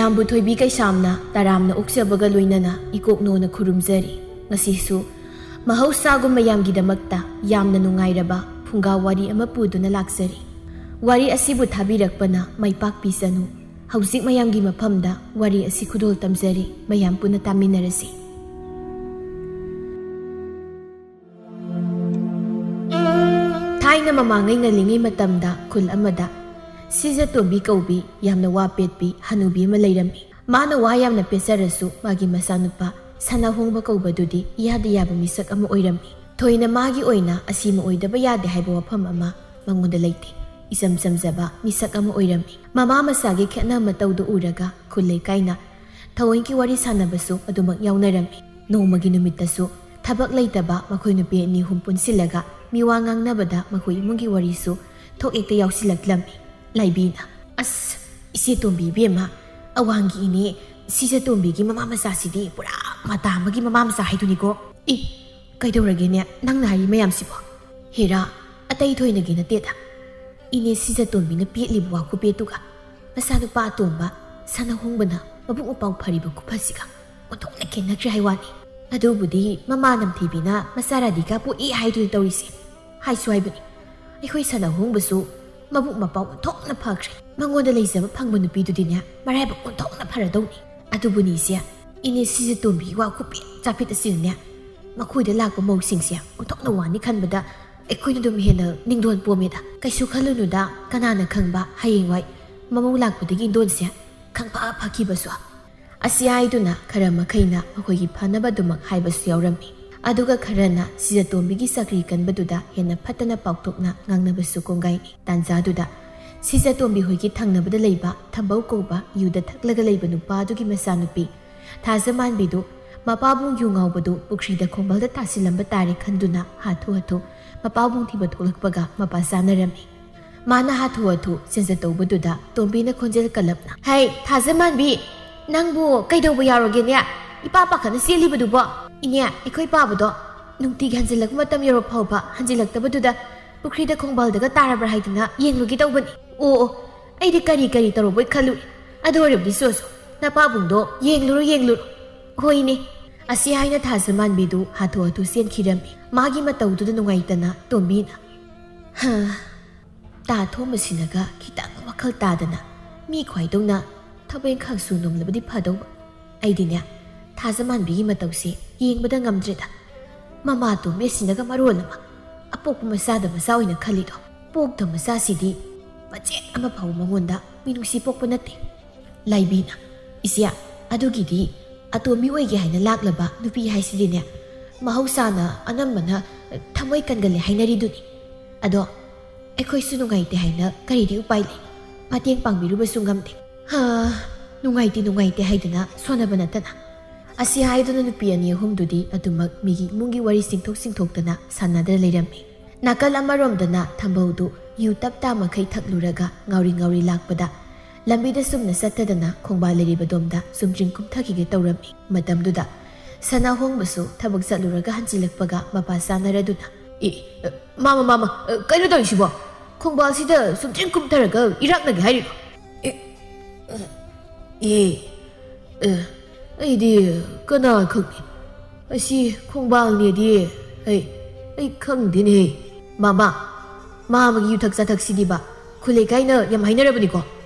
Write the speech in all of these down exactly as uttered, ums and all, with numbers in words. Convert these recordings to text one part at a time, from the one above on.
ꯃꯌꯥꯝꯕꯨ ꯊꯣꯏꯕꯤ ꯀꯩꯁꯥꯝꯅ ꯇꯔꯥꯝꯅ ꯑꯣꯛꯆꯕꯒ ꯂꯣꯏꯅꯅ ꯏꯀꯣꯛꯅꯣꯅ ꯈꯨꯔꯨꯝꯖꯔꯤ꯫ ꯉꯁꯤꯁꯨ ꯃꯍꯧꯁꯥꯒꯨꯝ ꯃꯌꯥꯝꯒꯤꯗꯃꯛꯇ ꯌꯥꯝꯅ ꯅꯨꯡꯉꯥꯏꯔꯕ ꯐꯨꯡꯒꯥ ꯋꯥꯔꯤ ꯑꯃ ꯄꯨꯗꯨꯅ ꯂꯥꯛꯆꯔꯤ꯫ ꯋꯥꯔꯤ ꯑꯁꯤꯕꯨ ꯊꯥꯕꯤꯔꯛꯄꯅ ꯃꯥꯏ ꯄꯥꯛꯄꯤꯁꯅꯨ꯫ ꯍꯧꯖꯤꯛ ꯃꯌꯥꯝꯒꯤ ꯃꯐꯝꯗ ꯋꯥꯔꯤ ꯑꯁꯤ ꯈꯨꯗꯣꯜ ꯇꯝꯖꯔꯤ, ꯃꯌꯥꯝ ꯄꯨꯟꯅ ꯇꯥꯃꯤꯟꯅꯔꯁꯤ꯫ ꯊꯥꯏꯅ ꯃꯃꯥꯡꯉꯩ ꯉꯜꯂꯤꯉꯩ ꯃꯇꯝꯗ ꯈꯨꯜ ꯑꯃꯗ ꯁꯤꯖꯇꯣꯝꯕꯤ ꯀꯧꯕꯤ ꯌꯥꯝꯅ ꯋꯥ ꯄꯦꯠꯄꯤ ꯍꯅꯨꯕꯤ ꯑꯃ ꯂꯩꯔꯝꯃꯤ꯫ ꯃꯥꯅ ꯋꯥ ꯌꯥꯝꯅ ꯄꯦꯠꯆꯔꯁꯨ ꯃꯥꯒꯤ ꯃꯆꯥꯅꯨꯄꯥ ꯁꯅꯥꯍꯣꯡꯕ ꯀꯧꯕꯗꯨꯗꯤ ꯏꯌꯥꯗ ꯌꯥꯕ ꯃꯤꯁꯛ ꯑꯃ ꯑꯣꯏꯔꯝꯃꯤ꯫ ꯊꯣꯏꯅ ꯃꯥꯒꯤ ꯑꯣꯏꯅ ꯑꯁꯤꯃ ꯑꯣꯏꯗꯕ ꯌꯥꯗꯦ ꯍꯥꯏꯕ ꯋꯥꯐꯝ ꯑꯃ ꯃꯉꯣꯟꯗ ꯂꯩꯇꯦ꯫ ꯏꯆꯝ ꯆꯝꯖꯕ ꯃꯤꯁꯛ ꯑꯃ ꯑꯣꯏꯔꯝꯃꯤ꯫ ꯃꯃꯥ ꯃꯆꯥꯒꯤ ꯈꯦꯠꯅ ꯃꯇꯧꯗꯨ ꯎꯔꯒ ꯈꯨꯜ ꯂꯩꯀꯥꯏꯅ ꯊꯑꯣꯏꯒꯤ ꯋꯥꯔꯤ ꯁꯥꯟꯅꯕꯁꯨ ꯑꯗꯨꯃꯛ ꯌꯥꯎꯅꯔꯝꯃꯤ꯫ ꯅꯣꯡꯃꯒꯤ ꯅꯨꯃꯤꯠꯇꯁꯨ ꯊꯕꯛ ꯂꯩꯇꯕ ꯃꯈꯣꯏ ꯅꯨꯄꯤ ꯑꯅꯤ ꯑꯍꯨꯝ ꯄꯨꯟꯁꯤꯜꯂꯒ ꯃꯤꯋꯥ ꯉꯥꯡꯅꯕꯗ ꯃꯈꯣꯏ ꯏꯃꯨꯡꯒꯤ ꯋꯥꯔꯤꯁꯨ ꯊꯣꯛ ꯍꯦꯛꯇ ꯌꯥꯎꯁꯤꯜꯂꯛꯂꯝꯃꯤ꯫ ꯂꯥꯏꯕꯤꯅ, "ꯑꯁ, ꯏꯆꯦ ꯇꯣꯝꯕꯤ ꯏꯕꯦꯝꯃ, ꯑꯋꯥꯡꯒꯤ ꯏꯅꯦ ꯁꯤꯖꯇꯣꯝꯕꯤꯒꯤ ꯃꯃꯥ ꯃꯆꯥꯁꯤꯗꯤ ꯄꯨꯔꯥ ꯃꯇꯥ ꯑꯃꯒꯤ ꯃꯃꯥ ꯃꯆꯥ ꯍꯥꯏꯗꯨꯅꯤꯀꯣ꯫ ꯏ, ꯀꯩꯗꯧꯔꯒꯦꯅꯦ ꯅꯪꯅ ꯍꯥꯏꯔꯤ ꯃꯌꯥꯝꯁꯤꯕꯣ?" "ꯍꯦꯔꯥ, ꯑꯇꯩ ꯊꯣꯏꯅꯒꯤ ꯅꯠꯇꯦꯗ꯫ ꯏꯅꯦ ꯁꯤꯖꯇꯣꯝꯕꯤꯅ ꯄꯦꯠꯂꯤꯕ ꯋꯥ ꯈꯨꯄꯦꯠꯇꯨꯒ ꯃꯆꯥꯅꯨꯄꯥ ꯑꯇꯣꯝꯕ ꯁꯅꯥꯍꯣꯡꯕꯅ ꯃꯕꯨꯛ ꯃꯄꯥꯎ ꯐꯔꯤꯕ ꯈꯨꯐꯁꯤꯒ ꯑꯣꯟꯊꯣꯛꯅ ꯈꯦꯠꯅꯈ꯭ꯔꯦ ꯍꯥꯏ ꯋꯥꯅꯤ꯫ ꯑꯗꯨꯕꯨꯗꯤ ꯃꯃꯥ ꯅꯝꯊꯤꯕꯤꯅ ꯃꯆꯥ ꯔꯥꯙꯤꯀꯥ ꯄꯣꯛꯏ ꯍꯥꯏꯗꯨꯅ ꯇꯧꯔꯤꯁꯦ꯫ ꯍꯥꯏꯁꯨ ꯍꯥꯏꯕꯅꯤ, ꯑꯩꯈꯣꯏ ꯁꯅꯥꯍꯣꯡꯕꯁꯨ ꯃꯕꯨꯛ ꯃꯄꯥꯎ ꯑꯣꯟꯊꯣꯛꯅ ꯐꯈ꯭ꯔꯦ꯫ ꯃꯉꯣꯟꯗ ꯂꯩꯖꯕ ꯐꯪꯕ ꯅꯨꯄꯤꯗꯨꯗꯤꯅꯦ ꯃꯔꯥꯏꯕꯛ ꯑꯣꯟꯊꯣꯛꯅ ꯐꯔꯗꯧꯅꯤ꯫ ꯑꯗꯨꯕꯨꯅꯤ ꯏꯆꯦ, ꯏꯅꯦ ꯁꯤꯖꯇꯣꯝꯕꯤ ꯋꯥ ꯈꯨꯄꯦꯠ ꯆꯥꯄꯦꯠ ꯑꯁꯤꯅꯅꯦ ꯃꯈꯣꯏꯗ ꯂꯥꯛꯄ ꯃꯧꯁꯤꯡꯁꯦ ꯑꯣꯟꯊꯣꯛꯅ ꯋꯥꯅꯤ ꯈꯟꯕꯗ ꯑꯩꯈꯣꯏꯅ ꯑꯗꯨꯝ ꯍꯦꯟꯅ ꯅꯤꯡꯗꯣꯟ ꯄꯣꯝꯃꯦꯗ꯫ ꯀꯩꯁꯨ ꯈꯜꯂꯨꯅꯨꯗ, ꯀꯅꯥꯅ ꯈꯪꯕ ꯍꯌꯦꯡꯋꯥꯏ ꯃꯃꯧ ꯂꯥꯛꯄꯗꯒꯤ ꯏꯟꯗꯣꯟꯁꯦ ꯈꯪꯐ ꯐꯈꯤꯕꯁꯨ꯫" ꯑꯁꯤ ꯍꯥꯏꯗꯨꯅ ꯈꯔ ꯃꯈꯩꯅ ꯃꯈꯣꯏꯒꯤ ꯐꯅꯕ ꯑꯗꯨꯃꯛ ꯍꯥꯏꯕꯁꯨ ꯌꯥꯎꯔꯝꯃꯤ꯫ ꯑꯗꯨꯒ ꯈꯔꯅ ꯁꯤꯖꯇꯣꯝꯕꯤꯒꯤ ꯆꯀ꯭ꯔꯤ ꯀꯟꯕꯗꯨꯗ ꯍꯦꯟꯅ ꯐꯠꯇꯅ ꯄꯥꯎꯊꯣꯛꯅ ꯉꯥꯡꯅꯕꯁꯨ ꯀꯣꯡꯒꯥꯏꯅꯤ꯫ ꯇꯥꯟꯖꯥꯗꯨꯗ ꯁꯤꯖꯇꯣꯝꯕꯤ ꯍꯣꯏꯒꯤ ꯊꯪꯅꯕꯗ ꯂꯩꯕ ꯊꯝꯕꯧ ꯀꯧꯕ ꯌꯨꯗ ꯊꯛꯂꯒ ꯂꯩꯕ ꯅꯨꯄꯥ ꯑꯗꯨꯒꯤ ꯃꯆꯥꯅꯨꯄꯤ ꯊꯥꯖꯃꯥꯟꯕꯤꯗꯨ ꯃꯄꯥꯕꯨꯡ ꯌꯨ ꯉꯥꯎꯕꯗꯨ ꯄꯨꯈ꯭ꯔꯤꯗ ꯈꯣꯡꯕꯥꯜꯗ ꯇꯥꯁꯤꯜꯂꯝꯕ ꯇꯥꯔꯦ ꯈꯟꯗꯨꯅ ꯍꯥꯊꯨ ꯍꯥꯊꯨ ꯃꯄꯥꯕꯨꯡ ꯊꯤꯕ ꯊꯣꯛꯂꯛꯄꯒ ꯃꯄꯥ ꯆꯥꯅꯔꯝꯃꯤ꯫ ꯃꯥꯅ ꯍꯥꯊꯨ ꯍꯥꯊꯨ ꯆꯦꯟꯖ ꯇꯧꯕꯗꯨꯗ ꯇꯣꯝꯕꯤꯅ ꯈꯣꯟꯖꯦꯜ ꯀꯜꯂꯞꯅ, "ꯍꯩ, ꯊꯥꯖꯃꯥꯟꯕꯤ, ꯅꯪꯕꯨ ꯀꯩꯗꯧꯕ ꯌꯥꯎꯔꯒꯦꯅꯦ? ꯏꯄꯥ ꯄꯥꯈꯠꯅ ꯆꯦꯜꯂꯤꯕꯗꯨꯕꯣ?" "ꯏꯅꯦ, ꯑꯩꯈꯣꯏ ꯄꯥꯕꯗꯣ ꯅꯨꯡꯇꯤꯒꯤ ꯍꯟꯖꯤꯜꯂꯛꯄ ꯃꯇꯝ ꯌꯧꯔ ꯐꯥꯎꯕ ꯍꯟꯖꯤꯜꯂꯛꯇꯕꯗꯨꯗ ꯄꯨꯈ꯭ꯔꯤꯗ ꯈꯣꯡꯕꯥꯜꯗꯒ ꯇꯥꯔꯕ꯭ꯔꯥ ꯍꯥꯏꯗꯨꯅ ꯌꯦꯡꯂꯨꯒꯦ ꯇꯧꯕꯅꯤ꯫ ꯑꯣ, ꯑꯣ, ꯑꯩꯗꯤ ꯀꯔꯤ ꯀꯔꯤ ꯇꯧꯔꯕꯣꯏ ꯈꯜꯂꯨꯔꯦ꯫ "ꯑꯗꯨ ꯑꯣꯏꯔꯕꯗꯤ ꯁꯣꯁꯣ, ꯅꯄꯥꯕꯨꯡꯗꯣ ꯌꯦꯡꯂꯨꯔꯣ, ꯌꯦꯡꯂꯨꯔꯣ꯫" "ꯍꯣꯏꯅꯦ꯫" ꯑꯁꯤ ꯍꯥꯏꯅ ꯊꯥꯖ ꯃꯥꯟꯕꯤꯗꯨ ꯍꯥꯊꯨ ꯍꯥꯊꯨ ꯆꯦꯟꯈꯤꯔꯝꯃꯤ꯫ ꯃꯥꯒꯤ ꯃꯇꯧꯗꯨꯗ ꯅꯨꯡꯉꯥꯏꯇꯅ ꯇꯣꯝꯕꯤꯅ, "ꯍꯥ, ꯇꯥ ꯊꯣꯝꯕꯁꯤꯅꯒ ꯈꯤꯇꯪ ꯋꯥꯈꯜ ꯇꯥꯗꯅ ꯃꯤ ꯈ꯭ꯋꯥꯏꯗꯧꯅ ꯊꯕꯛ ꯏꯪꯈꯥꯡ ꯁꯨ ꯅꯣꯝꯂꯕꯗꯤ ꯐꯗꯧꯕ꯫ ꯑꯩꯗꯤꯅꯦ, ꯊꯥꯖ ꯃꯥꯟꯕꯤꯒꯤ ꯃꯇꯧꯁꯦ ꯌꯦꯡꯕꯗ ꯉꯝꯗ꯭ꯔꯦꯗ꯫ ꯃꯃꯥ ꯇꯣꯝꯕꯤꯁꯤꯅꯒ ꯃꯔꯣꯜ ꯑꯃ ꯑꯄꯣꯛꯄ ꯃꯆꯥꯗ ꯃꯆꯥ ꯑꯣꯏꯅ ꯈꯜꯂꯤꯗꯣ꯫ ꯄꯣꯛꯇ ꯃꯆꯥꯁꯤꯗꯤ ꯃꯆꯦꯠ ꯑꯃ ꯐꯥꯎꯕ ꯃꯉꯣꯟꯗ ꯃꯤꯅꯨꯡꯁꯤ ꯄꯣꯛꯄ ꯅꯠꯇꯦ꯫" ꯂꯥꯏꯕꯤꯅ, "ꯏꯆꯦ, ꯑꯗꯨꯒꯤꯗꯤ ꯑꯇꯣꯝꯕꯤ ꯑꯣꯏꯒꯦ ꯍꯥꯏꯅ ꯂꯥꯛꯂꯕ ꯅꯨꯄꯤ ꯍꯥꯏꯁꯤꯗꯤꯅꯦ, ꯃꯍꯧꯁꯥꯅ ꯑꯅꯝꯕꯅ ꯊꯃꯣꯏ ꯀꯟꯒꯜꯂꯦ ꯍꯥꯏꯅꯔꯤꯗꯨꯅꯤ꯫ ꯑꯗꯣ ꯑꯩꯈꯣꯏꯁꯨ ꯅꯨꯡꯉꯥꯏꯇꯦ ꯍꯥꯏꯅ ꯀꯔꯤꯗꯤ ꯎꯄꯥꯏ ꯂꯩ? ꯃꯇꯦꯡ ꯄꯥꯡꯕꯤꯔꯨꯕꯁꯨ ꯉꯝꯗꯦ꯫" "ꯍꯥ, ꯅꯨꯡꯉꯥꯏꯇꯦ, ꯅꯨꯡꯉꯥꯏꯇꯦ" ꯍꯥꯏꯗꯨꯅ ꯁꯣꯟꯅꯕ ꯅꯠꯇꯅ꯫ ꯑꯁꯤ ꯍꯥꯏꯗꯨꯅ ꯅꯨꯄꯤ ꯑꯅꯤ ꯑꯍꯨꯝꯗꯨꯗꯤ ꯑꯗꯨꯃꯛ ꯃꯤꯒꯤ ꯏꯃꯨꯡꯒꯤ ꯋꯥꯔꯤ ꯆꯤꯡꯊꯣꯛ ꯆꯤꯡꯊꯣꯛꯇꯅ ꯁꯥꯟꯅꯗ꯭ꯔ ꯂꯩꯔꯝꯃꯤ꯫ ꯅꯥꯀꯜ ꯑꯃꯔꯣꯝꯗꯅ ꯊꯝꯕꯧꯗꯨ ꯌꯨ ꯇꯞ ꯇꯥ ꯃꯈꯩ ꯊꯛꯂꯨꯔꯒ ꯉꯥꯎꯔꯤ ꯉꯥꯎꯔꯤ ꯂꯥꯛꯄꯗ, ꯂꯝꯕꯤꯗ ꯆꯨꯝꯅ ꯆꯠꯇꯗꯅ ꯈꯣꯡꯕꯥꯜ ꯂꯩꯔꯤꯕꯗꯣꯝꯗ ꯆꯨꯝꯗ꯭ꯔꯤꯡ ꯀꯨꯝꯊꯈꯤꯒꯦ ꯇꯧꯔꯝꯃꯤ꯫ ꯃꯇꯝꯗꯨꯗ ꯁꯅꯥꯍꯣꯡꯕꯁꯨ ꯊꯕꯛ ꯆꯠꯂꯨꯔꯒ ꯍꯟꯖꯤꯜꯂꯛꯄꯒ ꯃꯄꯥ ꯆꯥꯅꯔꯗꯨꯅ, "ꯑꯦ, ꯑ, ꯃꯥꯃ, ꯃꯥꯃ, ꯑ, ꯀꯩꯅꯣ ꯇꯧꯔꯤꯁꯤꯕꯣ? ꯈꯣꯡꯕꯥꯜꯁꯤꯗ ꯆꯨꯝꯗ꯭ꯔꯤꯡ ꯀꯨꯝꯊꯔꯒ ꯏꯔꯥꯛꯅꯒꯦ ꯍꯥꯏꯔꯤꯔꯣ? ꯑꯦ, ꯑꯦ, ꯑ, ꯑꯩꯗꯤ ꯀꯅꯥ ꯈꯪꯅꯤ? ꯑꯁꯤ ꯈꯣꯡꯕꯥꯜꯅꯦꯗꯤ ꯑꯩ, ꯑꯩ ꯈꯪꯗꯦꯅꯦ꯫ ꯃꯥꯃ, ꯃꯥꯃꯒꯤ ꯌꯨꯊꯛ ꯆꯥꯊꯛꯁꯤꯗꯤꯕ ꯈꯨꯜ ꯂꯩꯀꯥꯏꯅ ꯌꯥꯝ ꯍꯥꯏꯅꯔꯕꯅꯤꯀꯣ꯫"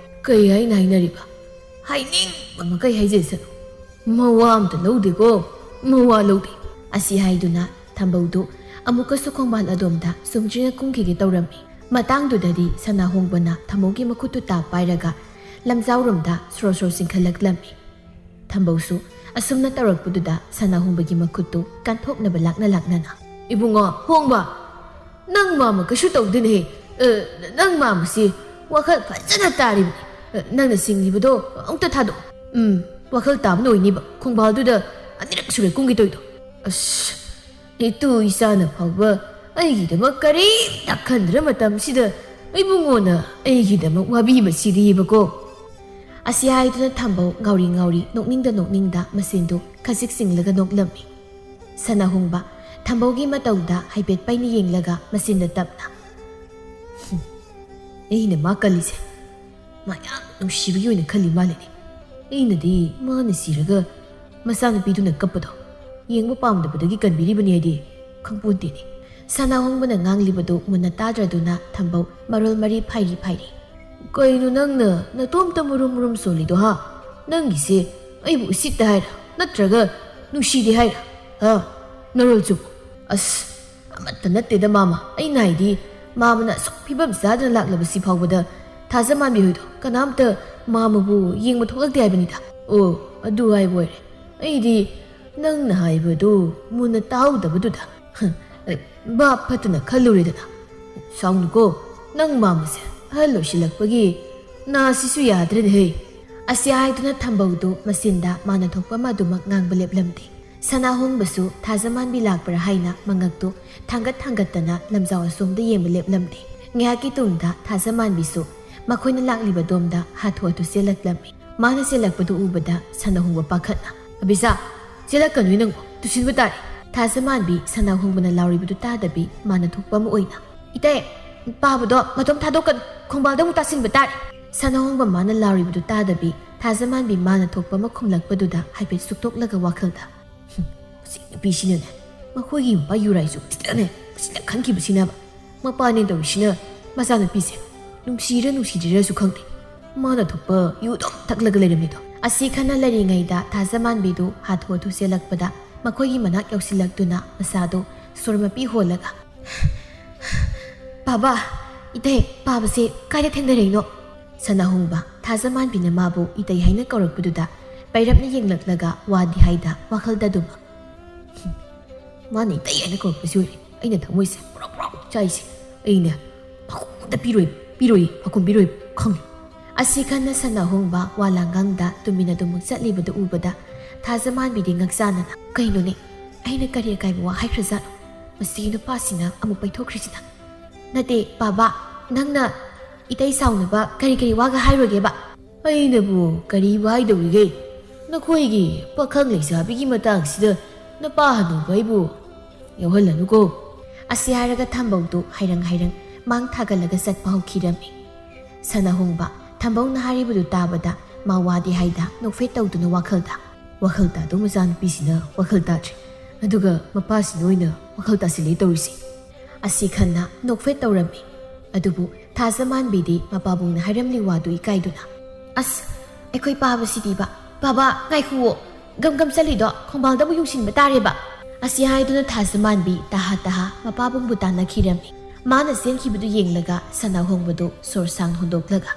"ꯀꯩ ꯍꯥꯏꯅ ꯍꯥꯏꯅꯔꯤꯕ?" "ꯍꯥꯏꯅꯤꯡꯕ ꯃꯈꯩ ꯍꯥꯏꯖꯁꯅꯨ꯫ ꯃꯋꯥ ꯑꯝꯇ ꯂꯧꯗꯦꯀꯣ, ꯃꯋꯥ ꯂꯧꯗꯦ꯫" ꯑꯁꯤ ꯍꯥꯏꯗꯨꯅ ꯊꯝꯕꯧꯗꯨ ꯑꯃꯨꯛꯀꯁꯨ ꯈꯣꯡꯕꯥꯜ ꯑꯗꯣꯝꯗ ꯆꯨꯝꯗ꯭ꯔꯤꯡꯅ ꯀꯨꯝꯈꯤꯒꯦ ꯇꯧꯔꯝꯃꯤ꯫ ꯃꯇꯥꯡꯗꯨꯗꯗꯤ ꯁꯅꯥꯍꯣꯡꯕꯅ ꯊꯝꯕꯧꯒꯤ ꯃꯈꯨꯠꯇꯨ ꯇꯥ ꯄꯥꯏꯔꯒ ꯂꯝꯖꯥꯎꯔꯣꯝꯗ ꯁꯣꯔꯣ ꯁꯣꯔꯣ ꯆꯤꯡꯈꯠꯂꯛꯂꯝꯃꯤ꯫ ꯊꯝꯕꯧꯁꯨ ꯑꯁꯨꯝꯅ ꯇꯧꯔꯛꯄꯗꯨꯗ ꯁꯅꯥꯍꯣꯡꯕꯒꯤ ꯃꯈꯨꯠꯇꯨ ꯀꯟꯊꯣꯛꯅꯕ ꯂꯥꯛꯅ ꯂꯥꯛꯅꯅ, "ꯏꯕꯨꯡꯉꯣ ꯍꯣꯡꯕ, ꯅꯪ ꯃꯥꯃ ꯀꯩꯁꯨ ꯇꯧꯗꯦꯅꯦꯍꯦ꯫ ꯑ, ꯅꯪ ꯃꯥꯃꯁꯤ ꯋꯥꯈꯜ ꯐꯖꯅ ꯇꯥꯔꯤꯕꯅꯤ꯫ ꯑ, ꯅꯪꯅ ꯆꯤꯡꯂꯤꯕꯗꯣ ꯑꯃꯨꯛꯇ ꯊꯥꯗꯣꯛꯑꯣ꯫" "ꯎꯝ, ꯋꯥꯈꯜ ꯇꯥꯕꯅ ꯑꯣꯏꯅꯤꯕ꯫ ꯈꯣꯡꯕꯥꯜꯗꯨꯗ ꯑꯅꯤꯔꯛ ꯁꯨꯔꯦ ꯀꯨꯝꯒꯦ ꯇꯧꯔꯤꯗꯣ꯫ ꯑꯁ, ꯏꯇꯨ ꯏꯆꯥꯅ ꯐꯥꯎꯕ ꯑꯩꯒꯤꯗꯃꯛ ꯀꯔꯤꯝꯇ ꯈꯟꯗ꯭ꯔ ꯃꯇꯝꯁꯤꯗ ꯏꯕꯨꯡꯉꯣꯅ ꯑꯩꯒꯤꯗꯃꯛ ꯋꯥꯕꯤꯕꯁꯤꯗꯤꯕꯀꯣ꯫" ꯑꯁꯤ ꯍꯥꯏꯗꯨꯅ ꯊꯝꯕꯧ ꯉꯥꯎꯔꯤ ꯉꯥꯎꯔꯤ ꯅꯣꯛꯅꯤꯡꯗ ꯅꯣꯛꯅꯤꯡꯗ ꯃꯆꯤꯟꯗꯨ ꯈꯖꯤꯛ ꯆꯤꯡꯂꯒ ꯅꯣꯛꯂꯝꯃꯤ꯫ ꯁꯅꯥꯍꯣꯡꯕ ꯊꯝꯕꯧꯒꯤ ꯃꯇꯧꯗ ꯍꯥꯏꯐꯦꯠ ꯄꯩꯅ ꯌꯦꯡꯂꯒ ꯃꯆꯤꯟꯗ ꯇꯞꯅ, "ꯍꯨꯝ, ꯑꯩꯅ ꯃꯥ ꯀꯜꯂꯤꯁꯦ ꯃꯥ ꯌꯥꯝ ꯅꯨꯡꯁꯤꯕꯒꯤ ꯑꯣꯏꯅ ꯈꯜꯂꯤ ꯃꯥꯜꯂꯤꯅꯦ꯫ ꯑꯩꯅꯗꯤ ꯃꯥꯅ ꯁꯤꯔꯒ ꯃꯆꯥꯅꯨꯄꯤꯗꯨꯅ ꯀꯞꯄꯗꯣ ꯌꯦꯡꯕ ꯄꯥꯝꯗꯕꯗꯒꯤ ꯀꯟꯕꯤꯔꯤꯕꯅꯤ ꯍꯥꯏꯗꯤ ꯈꯪꯄꯣꯟꯇꯦꯅꯦ꯫ ꯁꯅꯥꯍꯣꯡꯕꯅ ꯉꯥꯡꯂꯤꯕꯗꯨ ꯃꯨꯟꯅ ꯇꯥꯗ꯭ꯔꯗꯨꯅ ꯊꯝꯕꯧ ꯃꯔꯣꯜ ꯃꯔꯤ ꯐꯥꯏꯔꯤ ꯐꯥꯏꯔꯤ꯫ "ꯀꯩꯅꯣ ꯅꯪꯅ ꯅꯇꯣꯝꯇ ꯃꯨꯔꯨꯝ ꯃꯨꯔꯨꯝ ꯁꯣꯜꯂꯤꯗꯣ ꯍꯥ? ꯅꯪꯒꯤꯁꯦ ꯑꯩꯕꯨ ꯎꯁꯤꯠꯇꯦ ꯍꯥꯏꯔ ꯅꯠꯇ꯭ꯔꯒ ꯅꯨꯡꯁꯤꯗꯦ ꯍꯥꯏꯔ? ꯍꯥ? ꯅꯔꯣꯜꯁꯨ? ꯑꯁ, ꯑꯃꯠꯇ ꯅꯠꯇꯦꯗ ꯃꯥꯃ꯫ ꯑꯩꯅ ꯍꯥꯏꯗꯤ ꯃꯥꯃꯅ ꯑꯁꯨꯛ ꯐꯤꯕꯝ ꯆꯥꯗꯅ ꯂꯥꯛꯂꯕꯁꯤ ꯐꯥꯎꯕꯗ ꯊꯥꯖꯃꯥꯟꯕꯤ ꯍꯣꯏꯗꯣ ꯀꯅꯥꯝꯇ ꯃꯥꯃꯕꯨ ꯌꯦꯡꯕ ꯊꯣꯛꯂꯛꯇꯦ ꯍꯥꯏꯕꯅꯤꯗ꯫ ꯑꯣ, ꯑꯗꯨ ꯍꯥꯏꯕ ꯑꯣꯏꯔꯦ꯫ ꯑꯩꯗꯤ ꯅꯪꯅ ꯍꯥꯏꯕꯗꯨ ꯃꯨꯟꯅ ꯇꯥꯍꯧꯗꯕꯗꯨꯗ ꯚꯥꯞ ꯐꯠꯇꯅ ꯈꯜꯂꯨꯔꯦꯗꯅ꯫ ꯁꯥꯎꯅꯨꯀꯣ, ꯅꯪ ꯃꯥꯃꯁꯦ ꯑꯍꯜ ꯑꯣꯏꯁꯤꯜꯂꯛꯄꯒꯤ ꯅꯥꯁꯤꯁꯨ ꯌꯥꯗ꯭ꯔꯦꯅꯦꯍꯦ꯫ ꯑꯁꯤ ꯍꯥꯏꯗꯨꯅ ꯊꯝꯕꯧꯗꯨ ꯃꯆꯤꯟꯗ ꯃꯥꯅ ꯊꯣꯛꯄ ꯑꯃ ꯑꯗꯨꯃꯛ ꯉꯥꯡꯕ ꯂꯦꯞꯂꯝꯗꯦ꯫ ꯁꯅꯥꯍꯣꯡꯕꯁꯨ ꯊꯥꯖꯃꯥꯟꯕꯤ ꯂꯥꯛꯄ꯭ꯔꯥ ꯍꯥꯏꯅ ꯃꯉꯛꯇꯨ ꯊꯥꯡꯒꯠ ꯊꯥꯡꯒꯠꯇꯅ ꯂꯝꯖꯥꯎ ꯑꯁꯣꯝꯗ ꯌꯦꯡꯕ ꯂꯦꯞꯂꯝꯗꯦ꯫ ꯉꯥꯏꯍꯥꯛꯀꯤ ꯇꯨꯡꯗ ꯊꯥꯖꯃꯥꯟꯕꯤꯁꯨ ꯃꯈꯣꯏꯅ ꯂꯥꯛꯂꯤꯕ ꯗꯣꯝꯗ ꯍꯥꯊꯨ ꯍꯥꯊꯨ ꯆꯦꯜꯂꯛꯂꯝꯃꯤ꯫ ꯃꯥꯅ ꯆꯦꯜꯂꯛꯄꯗꯨ ꯎꯕꯗ ꯁꯅꯥꯍꯣꯡꯕ ꯄꯥꯈꯠꯅ, "ꯑꯕꯤꯖꯥ, ꯆꯦꯜꯂꯛꯀꯅꯨ ꯅꯪꯕꯨ, ꯇꯨꯁꯤꯟꯕ ꯇꯥꯔꯦ!" ꯊꯥꯖꯃꯥꯟꯕꯤ ꯁꯅꯥꯍꯣꯡꯕꯅ ꯂꯥꯎꯔꯤꯕꯗꯨ ꯇꯥꯗꯕꯤ ꯃꯥꯅ ꯊꯣꯛꯄ ꯑꯃ ꯑꯣꯏꯅ, "ꯏꯇꯩ, ꯄꯥꯕꯗꯣ ꯃꯇꯣꯝ ꯊꯥꯗꯣꯛꯀꯅꯨ, ꯈꯣꯡꯕꯥꯜꯗ ꯑꯃꯨꯛ ꯇꯥꯁꯤꯟꯕ ꯇꯥꯔꯦ!" ꯁꯅꯥꯍꯣꯡꯕ ꯃꯥꯅ ꯂꯥꯎꯔꯤꯕꯗꯨ ꯇꯥꯗꯕꯤ ꯊꯥꯖꯃꯥꯟꯕꯤ ꯃꯥꯅ ꯊꯣꯛꯄ ꯑꯃ ꯈꯨꯝꯂꯛꯄꯗꯨꯗ ꯍꯥꯏꯐꯦꯠ ꯁꯨꯛꯇꯣꯛꯂꯒ ꯋꯥꯈꯜꯗ, "ꯍꯨꯝ, ꯃꯁꯤ ꯅꯨꯄꯤꯁꯤꯅꯅꯦ, ꯃꯈꯣꯏꯒꯤ ꯃꯄꯥ ꯌꯨꯔꯥꯏꯁꯨ ꯈꯤꯇꯅꯦ, ꯃꯁꯤꯅ ꯈꯟꯈꯤꯕꯁꯤꯅꯕ꯫ ꯃꯄꯥꯅꯦ ꯇꯧꯔꯤꯁꯤꯅ ꯃꯆꯥꯅꯨꯄꯤꯁꯦ ꯅꯨꯡꯁꯤꯔ ꯅꯨꯡꯁꯤꯗ꯭ꯔꯤꯔꯁꯨ ꯈꯪꯗꯦ꯫ ꯃꯥꯅ ꯊꯣꯛꯄ ꯌꯨ ꯑꯗꯨꯝ ꯊꯛꯂꯒ ꯂꯩꯔꯝꯃꯤꯗꯣ꯫" ꯑꯁꯤ ꯈꯟꯅ ꯂꯩꯔꯤꯉꯩꯗ ꯊꯥꯖꯃꯥꯟꯕꯤꯗꯨ ꯍꯥꯊꯨ ꯍꯥꯊꯨ ꯆꯦꯜꯂꯛꯄꯗ ꯃꯈꯣꯏꯒꯤ ꯃꯅꯥꯛ ꯌꯧꯁꯤꯜꯂꯛꯇꯨꯅ ꯃꯁꯥꯗꯨ ꯁꯣꯔ ꯃꯄꯤ ꯍꯣꯜꯂꯒ, "ꯄꯥꯕ, ꯏꯇꯩ, ꯄꯥꯕꯁꯦ ꯀꯥꯏꯗ ꯊꯦꯡꯅꯔꯛꯏꯅꯣ?" ꯁꯅꯥꯍꯣꯡꯕ ꯊꯥꯖꯃꯥꯟꯕꯤꯅ ꯃꯥꯕꯨ ꯏꯇꯩ ꯍꯥꯏꯅ ꯀꯧꯔꯛꯄꯗꯨꯗ ꯄꯩꯔꯞꯅ ꯌꯦꯡꯂꯛꯂꯒ ꯋꯥꯗꯤ ꯍꯥꯏꯗ ꯋꯥꯈꯜꯗ ꯑꯗꯨꯃꯛ, "ꯃꯥꯅ ꯏꯇꯩ ꯍꯥꯏꯅ ꯀꯧꯔꯛꯄꯁꯤ ꯑꯣꯏꯔꯦ ꯑꯩꯅ ꯊꯃꯣꯏꯁꯦ ꯄ꯭ꯔꯣꯛ ꯄ꯭ꯔꯣꯛ ꯆꯥꯛꯏꯁꯦ꯫ ꯑꯩꯅ ꯄꯥꯈꯨꯝꯗ ꯄꯤꯔꯣꯏ, ꯄꯤꯔꯣꯏ, ꯄꯥꯈꯨꯝ ꯄꯤꯔꯣꯏ ꯈꯪꯉꯤ꯫" ꯑꯁꯤ ꯈꯟꯅ ꯁꯅꯥꯍꯣꯡꯕ ꯋꯥ ꯂꯥꯡꯒꯥꯡꯗ ꯇꯨꯃꯤꯟꯅ ꯑꯗꯨꯃꯛ ꯆꯠꯂꯤꯕꯗꯨ ꯎꯕꯗ ꯊꯥꯖꯃꯥꯟꯕꯤꯗꯤ ꯉꯛꯆꯥꯅꯅ, "ꯀꯩꯅꯣꯅꯦ, ꯑꯩꯅ ꯀꯔꯤ ꯑꯀꯥꯏꯕ ꯋꯥ ꯍꯥꯏꯈ꯭ꯔꯖꯥꯠꯅꯣ? ꯃꯁꯤꯒꯤ ꯅꯨꯄꯥꯁꯤꯅ ꯑꯃꯨꯛ ꯄꯩꯊꯣꯛꯈ꯭ꯔꯤꯁꯤꯅ?" "ꯅꯠꯇꯦ, ꯄꯥꯕ, ꯅꯪꯅ ꯏꯇꯩ ꯁꯥꯎꯅꯕ ꯀꯔꯤ ꯀꯔꯤ ꯋꯥꯒ ꯍꯥꯏꯔꯨꯒꯦꯕ?" "ꯑꯩꯅꯕꯨ ꯀꯔꯤꯕꯨ ꯍꯥꯏꯗꯧꯔꯤꯒꯦ? ꯅꯈꯣꯏꯒꯤ ꯄꯥꯈꯪ ꯂꯩꯁꯥꯕꯤꯒꯤ ꯃꯇꯥꯡꯁꯤꯗ ꯅꯄꯥ ꯍꯅꯨꯕ ꯑꯩꯕꯨ ꯌꯥꯎꯍꯜꯂꯅꯨꯀꯣ꯫" ꯑꯁꯤ ꯍꯥꯏꯔꯒ ꯊꯝꯕꯧꯗꯨ ꯍꯥꯏꯔꯪ ꯍꯥꯏꯔꯪ ꯃꯥꯡ ꯊꯥꯒꯠꯂꯒ ꯆꯠꯄ ꯍꯧꯈꯤꯔꯝꯃꯤ꯫ ꯁꯅꯥꯍꯣꯡꯕ ꯊꯝꯕꯧꯅ ꯍꯥꯏꯔꯤꯕꯗꯨ ꯇꯥꯕꯗ ꯃꯥ ꯋꯥꯗꯤ ꯍꯥꯏꯗ ꯅꯣꯛꯐꯦꯠ ꯇꯧꯗꯨꯅ ꯋꯥꯈꯜꯗ, "ꯋꯥꯈꯜ ꯇꯥꯗꯧ ꯃꯆꯥꯅꯨꯄꯤꯁꯤꯅ ꯋꯥꯈꯜ ꯇꯥꯗ꯭ꯔꯦ, ꯑꯗꯨꯒ ꯃꯄꯥꯁꯤꯅ ꯑꯣꯏꯅ ꯋꯥꯈꯜ ꯇꯥꯁꯤꯜꯂꯦ ꯇꯧꯔꯤꯁꯦ"꯫ ꯑꯁꯤ ꯈꯟꯅ ꯅꯣꯛꯐꯦꯠ ꯇꯧꯔꯝꯃꯤ꯫ ꯑꯗꯨꯕꯨ ꯊꯥꯖꯃꯥꯟꯕꯤꯗꯤ ꯃꯄꯥꯕꯨꯡꯅ ꯍꯥꯏꯔꯝꯂꯤ ꯋꯥꯗꯨ ꯏꯀꯥꯏꯗꯨꯅ, "ꯑꯁ, ꯑꯩꯈꯣꯏ ꯄꯥꯕꯁꯤꯗꯤꯕ, ꯕꯥꯕꯥ, ꯉꯥꯏꯈꯨꯋꯣ, ꯒꯝ ꯒꯝ ꯆꯠꯂꯤꯗꯣ ꯈꯣꯡꯕꯥꯜꯗ ꯑꯃꯨꯛ ꯌꯨꯡꯁꯤꯟꯕ ꯇꯥꯔꯦꯕ"꯫ ꯑꯁꯤ ꯍꯥꯏꯗꯨꯅ ꯊꯥꯖꯃꯥꯟꯕꯤ ꯇꯍꯥ ꯇꯍꯥ ꯃꯄꯥꯕꯨꯡꯕꯨ ꯇꯥꯟꯅꯈꯤꯔꯝꯃꯤ꯫ ꯃꯥꯅ ꯆꯦꯟꯈꯤꯕꯗꯨ ꯌꯦꯡꯂꯒ ꯁꯅꯥꯍꯣꯡꯕꯗꯨ ꯁꯣꯔ ꯁꯥꯡ ꯍꯣꯟꯗꯣꯛꯂꯒ,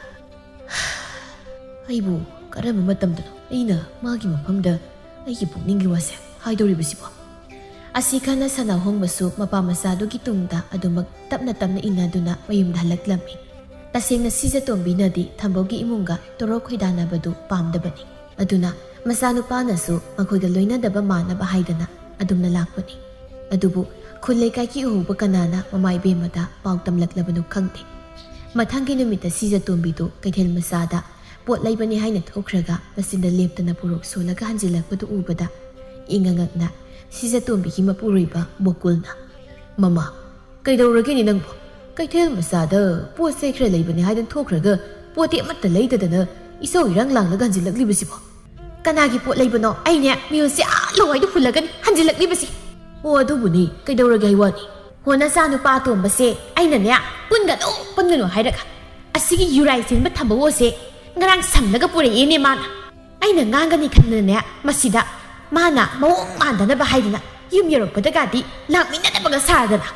"ꯑꯩꯕꯨ ꯀꯔꯝꯕ ꯃꯇꯝꯗꯅꯣ ꯑꯩꯅ ꯃꯥꯒꯤ ꯃꯐꯝꯗ ꯑꯩꯒꯤ ꯄꯨꯛꯅꯤꯡꯒꯤ ꯋꯥꯁꯦ ꯍꯥꯏꯗꯧꯔꯤꯕꯁꯤꯕꯣ?" ꯑꯁꯤ ꯈꯟꯅ ꯁꯅꯥꯍꯣꯡꯕꯁꯨ ꯃꯄꯥ ꯃꯆꯥꯗꯨꯒꯤ ꯇꯨꯡꯗ ꯑꯗꯨꯃꯛ ꯇꯞꯅ ꯇꯞꯅ ꯏꯟꯅꯗꯨꯅ ꯃꯌꯨꯝꯗ ꯍꯜꯂꯛꯂꯝꯃꯤ꯫ ꯇꯁꯦꯡꯅ ꯁꯤꯖꯇꯣꯝꯕꯤꯅꯗꯤ ꯊꯝꯕꯧꯒꯤ ꯏꯃꯨꯡꯒ ꯇꯣꯔꯣꯛ ꯈꯣꯏꯗꯥꯅꯕꯗꯨ ꯄꯥꯝꯗꯕꯅꯤ꯫ ꯑꯗꯨꯅ ꯃꯆꯥꯅꯨꯄꯥꯅꯁꯨ ꯃꯈꯣꯏꯒ ꯂꯣꯏꯅꯗꯕ ꯃꯥꯟꯅꯕ ꯍꯥꯏꯗꯅ ꯑꯗꯨꯝꯅ ꯂꯥꯛꯄꯅꯤ꯫ ꯑꯗꯨꯕꯨ ꯈꯨꯜ ꯂꯩꯀꯥꯏꯒꯤ ꯎꯍꯧꯕ ꯀꯅꯥꯅ ꯃꯃꯥ ꯏꯕꯦꯝꯃꯗ ꯄꯥꯎ ꯇꯝꯂꯛꯂꯕꯅꯣ ꯈꯪꯗꯦ꯫ ꯃꯊꯪꯒꯤ ꯅꯨꯃꯤꯠꯇ ꯁꯤꯖꯇꯣꯝꯕꯤꯗꯨ ꯀꯩꯊꯦꯜ ꯃꯆꯥꯗ ꯄꯣꯠ ꯂꯩꯕꯅꯤ ꯍꯥꯏꯅ ꯊꯣꯛꯈ꯭ꯔꯒ ꯃꯆꯤꯟꯗ ꯂꯦꯞꯇꯅ ꯄꯨꯔꯣꯛ ꯁꯣꯜꯂꯒ ꯍꯟꯖꯤꯜꯂꯛꯄꯗꯨ ꯎꯕꯗ ꯏꯉꯛ ꯉꯛꯅ ꯁꯤꯖꯇꯣꯝꯕꯤꯒꯤ ꯃꯄꯨꯔꯣꯏꯕ ꯕꯣꯀꯨꯜꯅ, "ꯃꯃꯥ, ꯀꯩꯗꯧꯔꯒꯦꯅꯦ ꯅꯪꯕꯣ? ꯀꯩꯊꯦꯜ ꯃꯆꯥꯗ ꯄꯣꯠ ꯆꯩ ꯈꯔ ꯂꯩꯕꯅꯤ ꯍꯥꯏꯗꯅ ꯊꯣꯛꯈ꯭ꯔꯒ ꯄꯣꯠꯇꯤ ꯑꯃꯠꯇ ꯂꯩꯗꯗꯅ ꯏꯁꯧ ꯏꯔꯥꯡ ꯂꯥꯡꯂꯒ ꯍꯟꯖꯤꯜꯂꯛꯂꯤꯕꯁꯤꯕꯣ?" "ꯀꯅꯥꯒꯤ ꯄꯣꯠ ꯂꯩꯕꯅꯣ? ꯑꯩꯅꯦ ꯃꯤꯜꯁꯦ ꯑꯥ ꯂꯋꯥꯏꯗ ꯍꯨꯜꯂꯒꯅꯤ ꯍꯟꯖꯤꯜꯂꯛꯂꯤꯕꯁꯤ"꯫ "ꯑꯣ, ꯑꯗꯨꯕꯨꯅꯤ, ꯀꯩꯗꯧꯔꯒꯦ ꯍꯥꯏ ꯋꯥꯅꯤ?" "ꯍꯣ, ꯅꯆꯥ ꯅꯨꯄꯥ ꯑꯇꯣꯝꯕꯁꯦ ꯑꯩꯅꯅꯦ ꯄꯨꯟꯒꯅꯨ, ꯄꯨꯟꯒꯅꯨ ꯍꯥꯏꯔꯒ ꯑꯁꯤꯒꯤ ꯌꯨꯔꯥꯏ ꯆꯦꯟꯕ ꯊꯝꯕ ꯑꯣꯁꯦ ꯉꯔꯥꯡ ꯁꯝꯂꯒ ꯄꯨꯔꯛꯑꯦꯅꯦ ꯃꯥꯅ꯫ ꯑꯩꯅ ꯉꯥꯡꯒꯅꯤ ꯈꯟꯗꯅꯅꯦ ꯃꯁꯤꯗ ꯃꯥꯅ ꯃꯑꯣꯡ ꯃꯥꯟꯗꯅꯕ ꯍꯥꯏꯗꯅ ꯌꯨꯝ ꯌꯧꯔꯛꯄꯗꯒꯗꯤ ꯂꯥꯛꯃꯤꯟꯅꯗꯕꯒ ꯁꯥꯗꯅ"꯫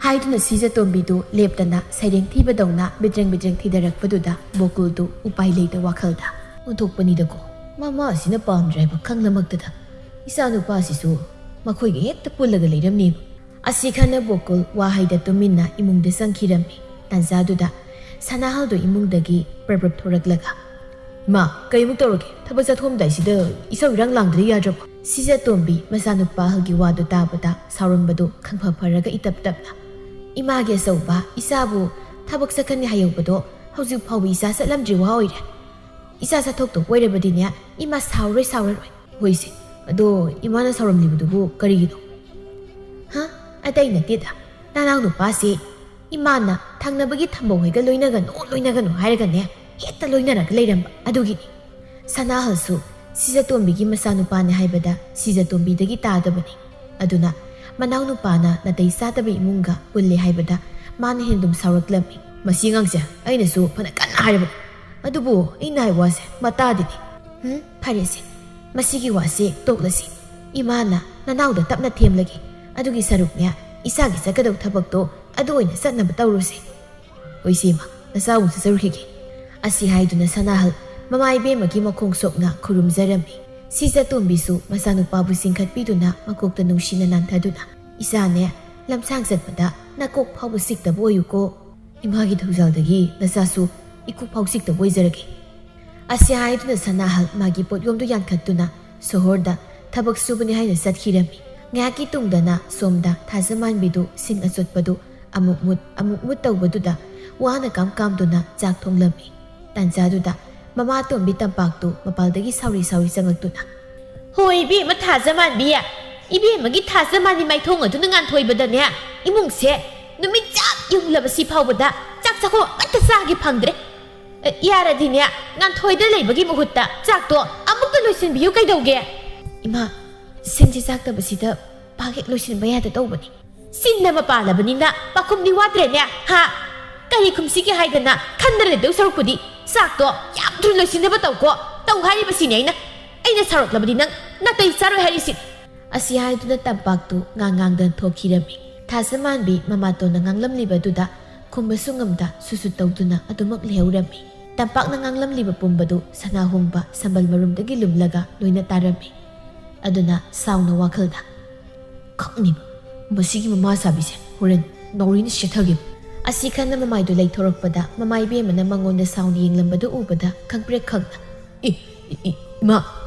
ꯍꯥꯏꯗꯨꯅ ꯁꯤꯖꯇꯣꯝꯕꯤꯗꯨ ꯂꯦꯞꯇꯅ ꯁꯩꯔꯦꯡ ꯊꯤꯕꯗꯧꯅ ꯕꯤꯗ꯭ꯔꯦꯡ ꯕꯤꯗ꯭ꯔꯦꯡ ꯊꯤꯗꯔꯛꯄꯗꯨꯗ ꯕꯣꯀꯨꯜꯗꯨ ꯎꯄꯥꯏ ꯂꯩꯇ ꯋꯥꯈꯜꯗ, "ꯑꯣꯟꯊꯣꯛꯄꯅꯤꯗꯀꯣ, ꯃꯃꯥꯁꯤꯅ ꯄꯥꯝꯗ꯭ꯔꯦ ꯍꯥꯏꯕ ꯈꯪꯂꯃꯛꯇꯗ ꯏꯆꯥꯅꯨꯄꯥꯁꯤꯁꯨ ꯃꯈꯣꯏꯒ ꯍꯦꯛꯇ ꯄꯨꯜꯂꯒ ꯂꯩꯔꯝꯅꯦꯕ"꯫ ꯑꯁꯤ ꯈꯟꯅ ꯕꯣꯀꯨꯜ ꯋꯥꯍꯩꯗ ꯇꯨꯃꯤꯟꯅ ꯏꯃꯨꯡꯗ ꯆꯪꯈꯤꯔꯝꯃꯤ꯫ ꯇꯥꯟꯖꯥꯗꯨꯗ ꯁꯅꯥꯍꯜꯗꯨ ꯏꯃꯨꯡꯗꯒꯤ ꯄ꯭ꯔꯞ ꯄ꯭ꯔꯞ ꯊꯣꯔꯛꯂꯒ, "ꯏꯃꯥ, ꯀꯩꯃꯨꯛ ꯇꯧꯔꯒꯦ? ꯊꯕꯛ ꯆꯠꯊꯣꯛꯑꯝꯗꯥꯏꯁꯤꯗ ꯏꯁꯧ ꯏꯔꯥꯡ ꯂꯥꯡꯗ꯭ꯔꯗꯤ ꯌꯥꯗ꯭ꯔꯕꯣ?" ꯁꯤꯖꯇꯣꯝꯕꯤ ꯃꯆꯥꯅꯨꯄꯥ ꯑꯍꯜꯒꯤ ꯋꯥꯗꯨ ꯇꯥꯕꯗ ꯁꯥꯎꯔꯝꯕꯗꯨ ꯈꯪꯐ ꯐꯔꯒ ꯏꯇꯞ ꯇꯞꯅ, "ꯏꯃꯥꯒꯤ ꯑꯆꯧꯕ, ꯏꯆꯥꯕꯨ ꯊꯕꯛ ꯆꯠꯀꯅꯤ ꯍꯥꯏꯍꯧꯕꯗꯣ ꯍꯧꯖꯤꯛ ꯐꯥꯎꯕ ꯏꯆꯥ ꯆꯠꯂꯝꯗ꯭ꯔꯤ ꯋꯥ ꯑꯣꯏꯔꯦ꯫ ꯏꯆꯥ ꯆꯠꯊꯣꯛꯇꯧꯕ ꯑꯣꯏꯔꯕꯗꯤꯅꯦ, ꯏꯃꯥ ꯁꯥꯎꯔꯣꯏ, ꯁꯥꯎꯔꯔꯣꯏ"꯫ "ꯍꯣꯏꯁꯦ, ꯑꯗꯣ ꯏꯃꯥꯅ ꯁꯥꯎꯔꯝꯂꯤꯕꯗꯨꯕꯨ ꯀꯔꯤꯒꯤꯅꯣ?" "ꯍꯥ? ꯑꯇꯩ ꯅꯠꯇꯦꯗ, ꯅꯅꯥꯎ ꯅꯨꯄꯥꯁꯦ ꯏꯃꯥꯅ ꯊꯪꯅꯕꯒꯤ ꯊꯝꯕꯧ ꯍꯣꯏꯒ ꯂꯣꯏꯅꯒꯅꯨ, ꯂꯣꯏꯅꯒꯅꯨ ꯍꯥꯏꯔꯒꯅꯦ, ꯍꯦꯛꯇ ꯂꯣꯏꯅꯔꯒ ꯂꯩꯔꯝꯕ ꯑꯗꯨꯒꯤꯅꯤ꯫ ꯁꯅꯥꯍꯜꯁꯨ ꯁꯤꯖꯇꯣꯝꯕꯤꯒꯤ ꯃꯆꯥꯅꯨꯄꯥꯅꯤ ꯍꯥꯏꯕꯗ ꯁꯤꯖꯇꯣꯝꯕꯤꯗꯒꯤ ꯇꯥꯗꯕꯅꯤ꯫ ꯑꯗꯨꯅ ꯃꯅꯥꯎꯅꯨꯄꯥꯅ ꯅꯥꯇꯩ ꯆꯥꯗꯕ ꯏꯃꯨꯡꯒ ꯄꯨꯜꯂꯦ ꯍꯥꯏꯕꯗ ꯃꯥꯅ ꯍꯦꯟꯗꯨꯝ ꯁꯥꯎꯔꯛꯂꯝꯃꯤ꯫ "ꯃꯁꯤ ꯑꯉꯥꯡꯁꯦ ꯑꯩꯅꯁꯨ ꯐꯅ ꯀꯟꯅ ꯍꯥꯏꯔꯕꯅꯤ, ꯑꯗꯨꯕꯨ ꯑꯩꯅ ꯍꯥꯏ ꯋꯥꯁꯦ ꯃꯇꯥꯗꯤꯅꯦ꯫ ꯎꯝ, ꯐꯔꯦꯁꯦ, ꯃꯁꯤꯒꯤ ꯋꯥꯁꯦ ꯇꯣꯛꯂꯁꯤ꯫ ꯏꯃꯥꯅ ꯅꯅꯥꯎꯗ ꯇꯞꯅ ꯊꯦꯝꯂꯒꯦ꯫ ꯑꯗꯨꯒꯤ ꯁꯔꯨꯛꯅꯦ, ꯏꯆꯥꯒꯤ ꯆꯠꯀꯗꯧ ꯊꯕꯛꯇꯣ ꯑꯗꯨ ꯑꯣꯏꯅ ꯆꯠꯅꯕ ꯇꯧꯔꯨꯁꯦ꯫ ꯍꯣꯏ ꯏꯆꯦꯃ, ꯅꯆꯥ ꯑꯃꯨꯛ ꯆꯠꯆꯔꯨꯈꯤꯒꯦ"꯫ ꯑꯁꯤ ꯍꯥꯏꯗꯨꯅ ꯁꯅꯥꯍꯜ ꯃꯃꯥ ꯏꯕꯦꯝꯃꯒꯤ ꯃꯈꯣꯡ ꯁꯣꯛꯅ ꯈꯨꯔꯨꯝꯖꯔꯝꯃꯤ꯫ ꯁꯤꯖꯇꯣꯝꯕꯤꯁꯨ ꯃꯆꯥꯅꯨꯄꯥꯕꯨ ꯆꯤꯡꯈꯠꯄꯤꯗꯨꯅ ꯃꯀꯣꯛꯇ ꯅꯨꯡꯁꯤꯅ ꯅꯥꯟꯊꯗꯨꯅ, "ꯏꯆꯥꯅꯦ, ꯂꯝꯁꯥꯡ ꯆꯠꯄꯗ ꯅꯀꯣꯛ ꯐꯥꯎꯕ ꯆꯤꯛꯇꯕ ꯑꯣꯏꯌꯨꯀꯣ꯫ ꯏꯃꯥꯒꯤ ꯊꯧꯖꯥꯜꯗꯒꯤ ꯅꯆꯥꯁꯨ ꯏꯀꯣꯛ ꯐꯥꯎ ꯆꯤꯛꯇꯕ ꯑꯣꯏꯖꯔꯒꯦ"꯫ ꯑꯁꯤ ꯍꯥꯏꯗꯨꯅ ꯁꯅꯥꯍꯜ ꯃꯥꯒꯤ ꯄꯣꯠꯌꯣꯝꯗꯨ ꯌꯥꯟꯈꯠꯇꯨꯅ ꯁꯣꯍꯣꯔꯗ ꯊꯕꯛ ꯁꯨꯕꯅꯤ ꯍꯥꯏꯅ ꯆꯠꯈꯤꯔꯝꯃꯤ꯫ ꯉꯥꯏꯍꯥꯛꯀꯤ ꯇꯨꯡꯗꯅ ꯁꯣꯝꯗ ꯊꯥꯖꯃꯥꯟꯕꯤꯗꯨ ꯁꯤꯡ ꯑꯆꯣꯠꯄꯗꯨ ꯑꯃꯨꯛ ꯃꯨꯠ ꯑꯃꯨꯛ ꯃꯨꯠ ꯇꯧꯕꯗꯨꯗ ꯋꯥꯅ ꯀꯥꯝ ꯀꯥꯝꯗꯨꯅ ꯆꯥꯛ ꯊꯣꯡꯂꯝꯃꯤ꯫ ꯇꯥꯟꯖꯥꯗꯨꯗ ꯃꯃꯥ ꯇꯣꯝꯕꯤ ꯇꯝꯄꯥꯛꯇꯨ ꯃꯄꯥꯜꯗꯒꯤ ꯁꯥꯎꯔꯤ ꯁꯥꯎꯔꯤ ꯆꯪꯂꯛꯇꯨꯅ, "ꯍꯣꯏ ꯏꯕꯦꯝꯃ ꯊꯥꯖꯃꯥꯟꯕꯤ, ꯏꯕꯦꯝꯃꯒꯤ ꯊꯥꯖꯃꯥꯟꯕꯤ ꯃꯥꯏꯊꯣꯡ ꯑꯗꯨꯅ ꯉꯥꯟꯊꯣꯏꯕꯗꯅꯦ, ꯏꯃꯨꯡꯁꯦ ꯅꯨꯃꯤꯠ ꯆꯞ ꯌꯨꯡꯂꯕꯁꯤ ꯐꯥꯎꯕꯗ ꯆꯥꯛ ꯆꯥꯛꯈꯣꯝ ꯑꯃꯠꯇ ꯆꯥꯒꯦ ꯐꯪꯗ꯭ꯔꯦ꯫ ꯑꯦ, ꯌꯥꯔꯗꯤꯅꯦ, ꯉꯥꯟꯊꯣꯏꯗ ꯂꯩꯕꯒꯤ ꯃꯍꯨꯠꯇ ꯆꯥꯛꯇꯣ ꯑꯃꯨꯛꯇ ꯂꯣꯏꯁꯤꯟꯕꯤꯌꯨ ꯀꯩꯗꯧꯒꯦ?" "ꯏꯃꯥ, ꯁꯤꯡꯁꯦ ꯆꯥꯛꯇꯕꯁꯤꯗ ꯄꯥꯛ ꯍꯦꯛ ꯂꯣꯏꯁꯤꯟꯕ ꯌꯥꯗ ꯇꯧꯕꯅꯤ"꯫ "ꯆꯤꯟ ꯑꯃ ꯄꯥꯜꯂꯕꯅꯤꯅ ꯄꯥꯈꯨꯝꯗꯤ ꯋꯥꯠꯇ꯭ꯔꯦꯅꯦ, ꯍꯥ? ꯀꯔꯤ ꯈꯨꯝꯁꯤꯒꯦ ꯍꯥꯏꯗꯅ ꯈꯟꯗꯅ ꯂꯩꯗꯧ ꯁꯔꯨꯛꯄꯨꯗꯤ ꯆꯥꯛꯇꯣ ꯌꯥꯝ ꯊꯨꯅ ꯂꯣꯏꯁꯤꯟꯅꯕ ꯇꯧꯀꯣ꯫ ꯇꯧ ꯍꯥꯏꯔꯤꯕꯁꯤꯅꯦ ꯑꯩꯅ꯫ ꯑꯩꯅ ꯁꯥꯎꯔꯛꯂꯕꯗꯤ ꯅꯪ ꯅꯥꯇꯩ ꯆꯥꯔꯣꯏ ꯍꯥꯏꯔꯤꯁꯤ"꯫ ꯑꯁꯤ ꯍꯥꯏꯗꯨꯅ ꯇꯝꯄꯥꯛꯇꯨ ꯉꯥꯡ ꯉꯥꯡꯗꯅ ꯊꯣꯛꯈꯤꯔꯝꯃꯤ꯫ ꯊꯥꯖꯃꯥꯟꯕꯤ ꯃꯃꯥꯇꯣꯟꯅ ꯉꯥꯡꯂꯝꯂꯤꯕꯗꯨꯗ ꯈꯨꯝꯕꯁꯨ ꯉꯝꯗ ꯁꯨꯁꯨ ꯇꯧꯗꯨꯅ ꯑꯗꯨꯃꯛ ꯂꯩꯍꯧꯔꯝꯃꯤ꯫ ꯇꯝꯄꯥꯛꯅ ꯉꯥꯡꯂꯝꯂꯤꯕ ꯄꯨꯝꯕꯗꯨ ꯁꯅꯥꯍꯣꯡꯕ ꯁꯝꯕꯜ ꯃꯔꯨꯝꯗꯒꯤ ꯂꯨꯝꯂꯒ ꯂꯣꯏꯅ ꯇꯥꯔꯝꯃꯤ꯫ ꯑꯗꯨꯅ ꯁꯥꯎꯅ ꯋꯥꯈꯜꯗ, "ꯈꯪꯅꯤꯕ, ꯃꯁꯤꯒꯤ ꯃꯃꯥ ꯁꯥꯕꯤꯁꯦ ꯍꯣꯔꯦꯟ ꯅꯥꯎꯔꯤꯅ ꯁꯦꯠꯊꯒꯦꯕ"꯫ ꯑꯁꯤ ꯈꯟꯅ ꯃꯃꯥꯏꯗꯨ ꯂꯩꯊꯣꯔꯛꯄꯗ ꯃꯃꯥ ꯏꯕꯦꯝꯃꯅ ꯃꯉꯣꯟꯗ ꯁꯥꯎꯅ ꯌꯦꯡꯂꯝꯕꯗꯨ ꯎꯕꯗ ꯈꯪꯄ꯭ꯔꯦꯛ ꯈꯪꯅ, "ꯏ, ꯏ, ꯏ, ꯏꯃꯥ!"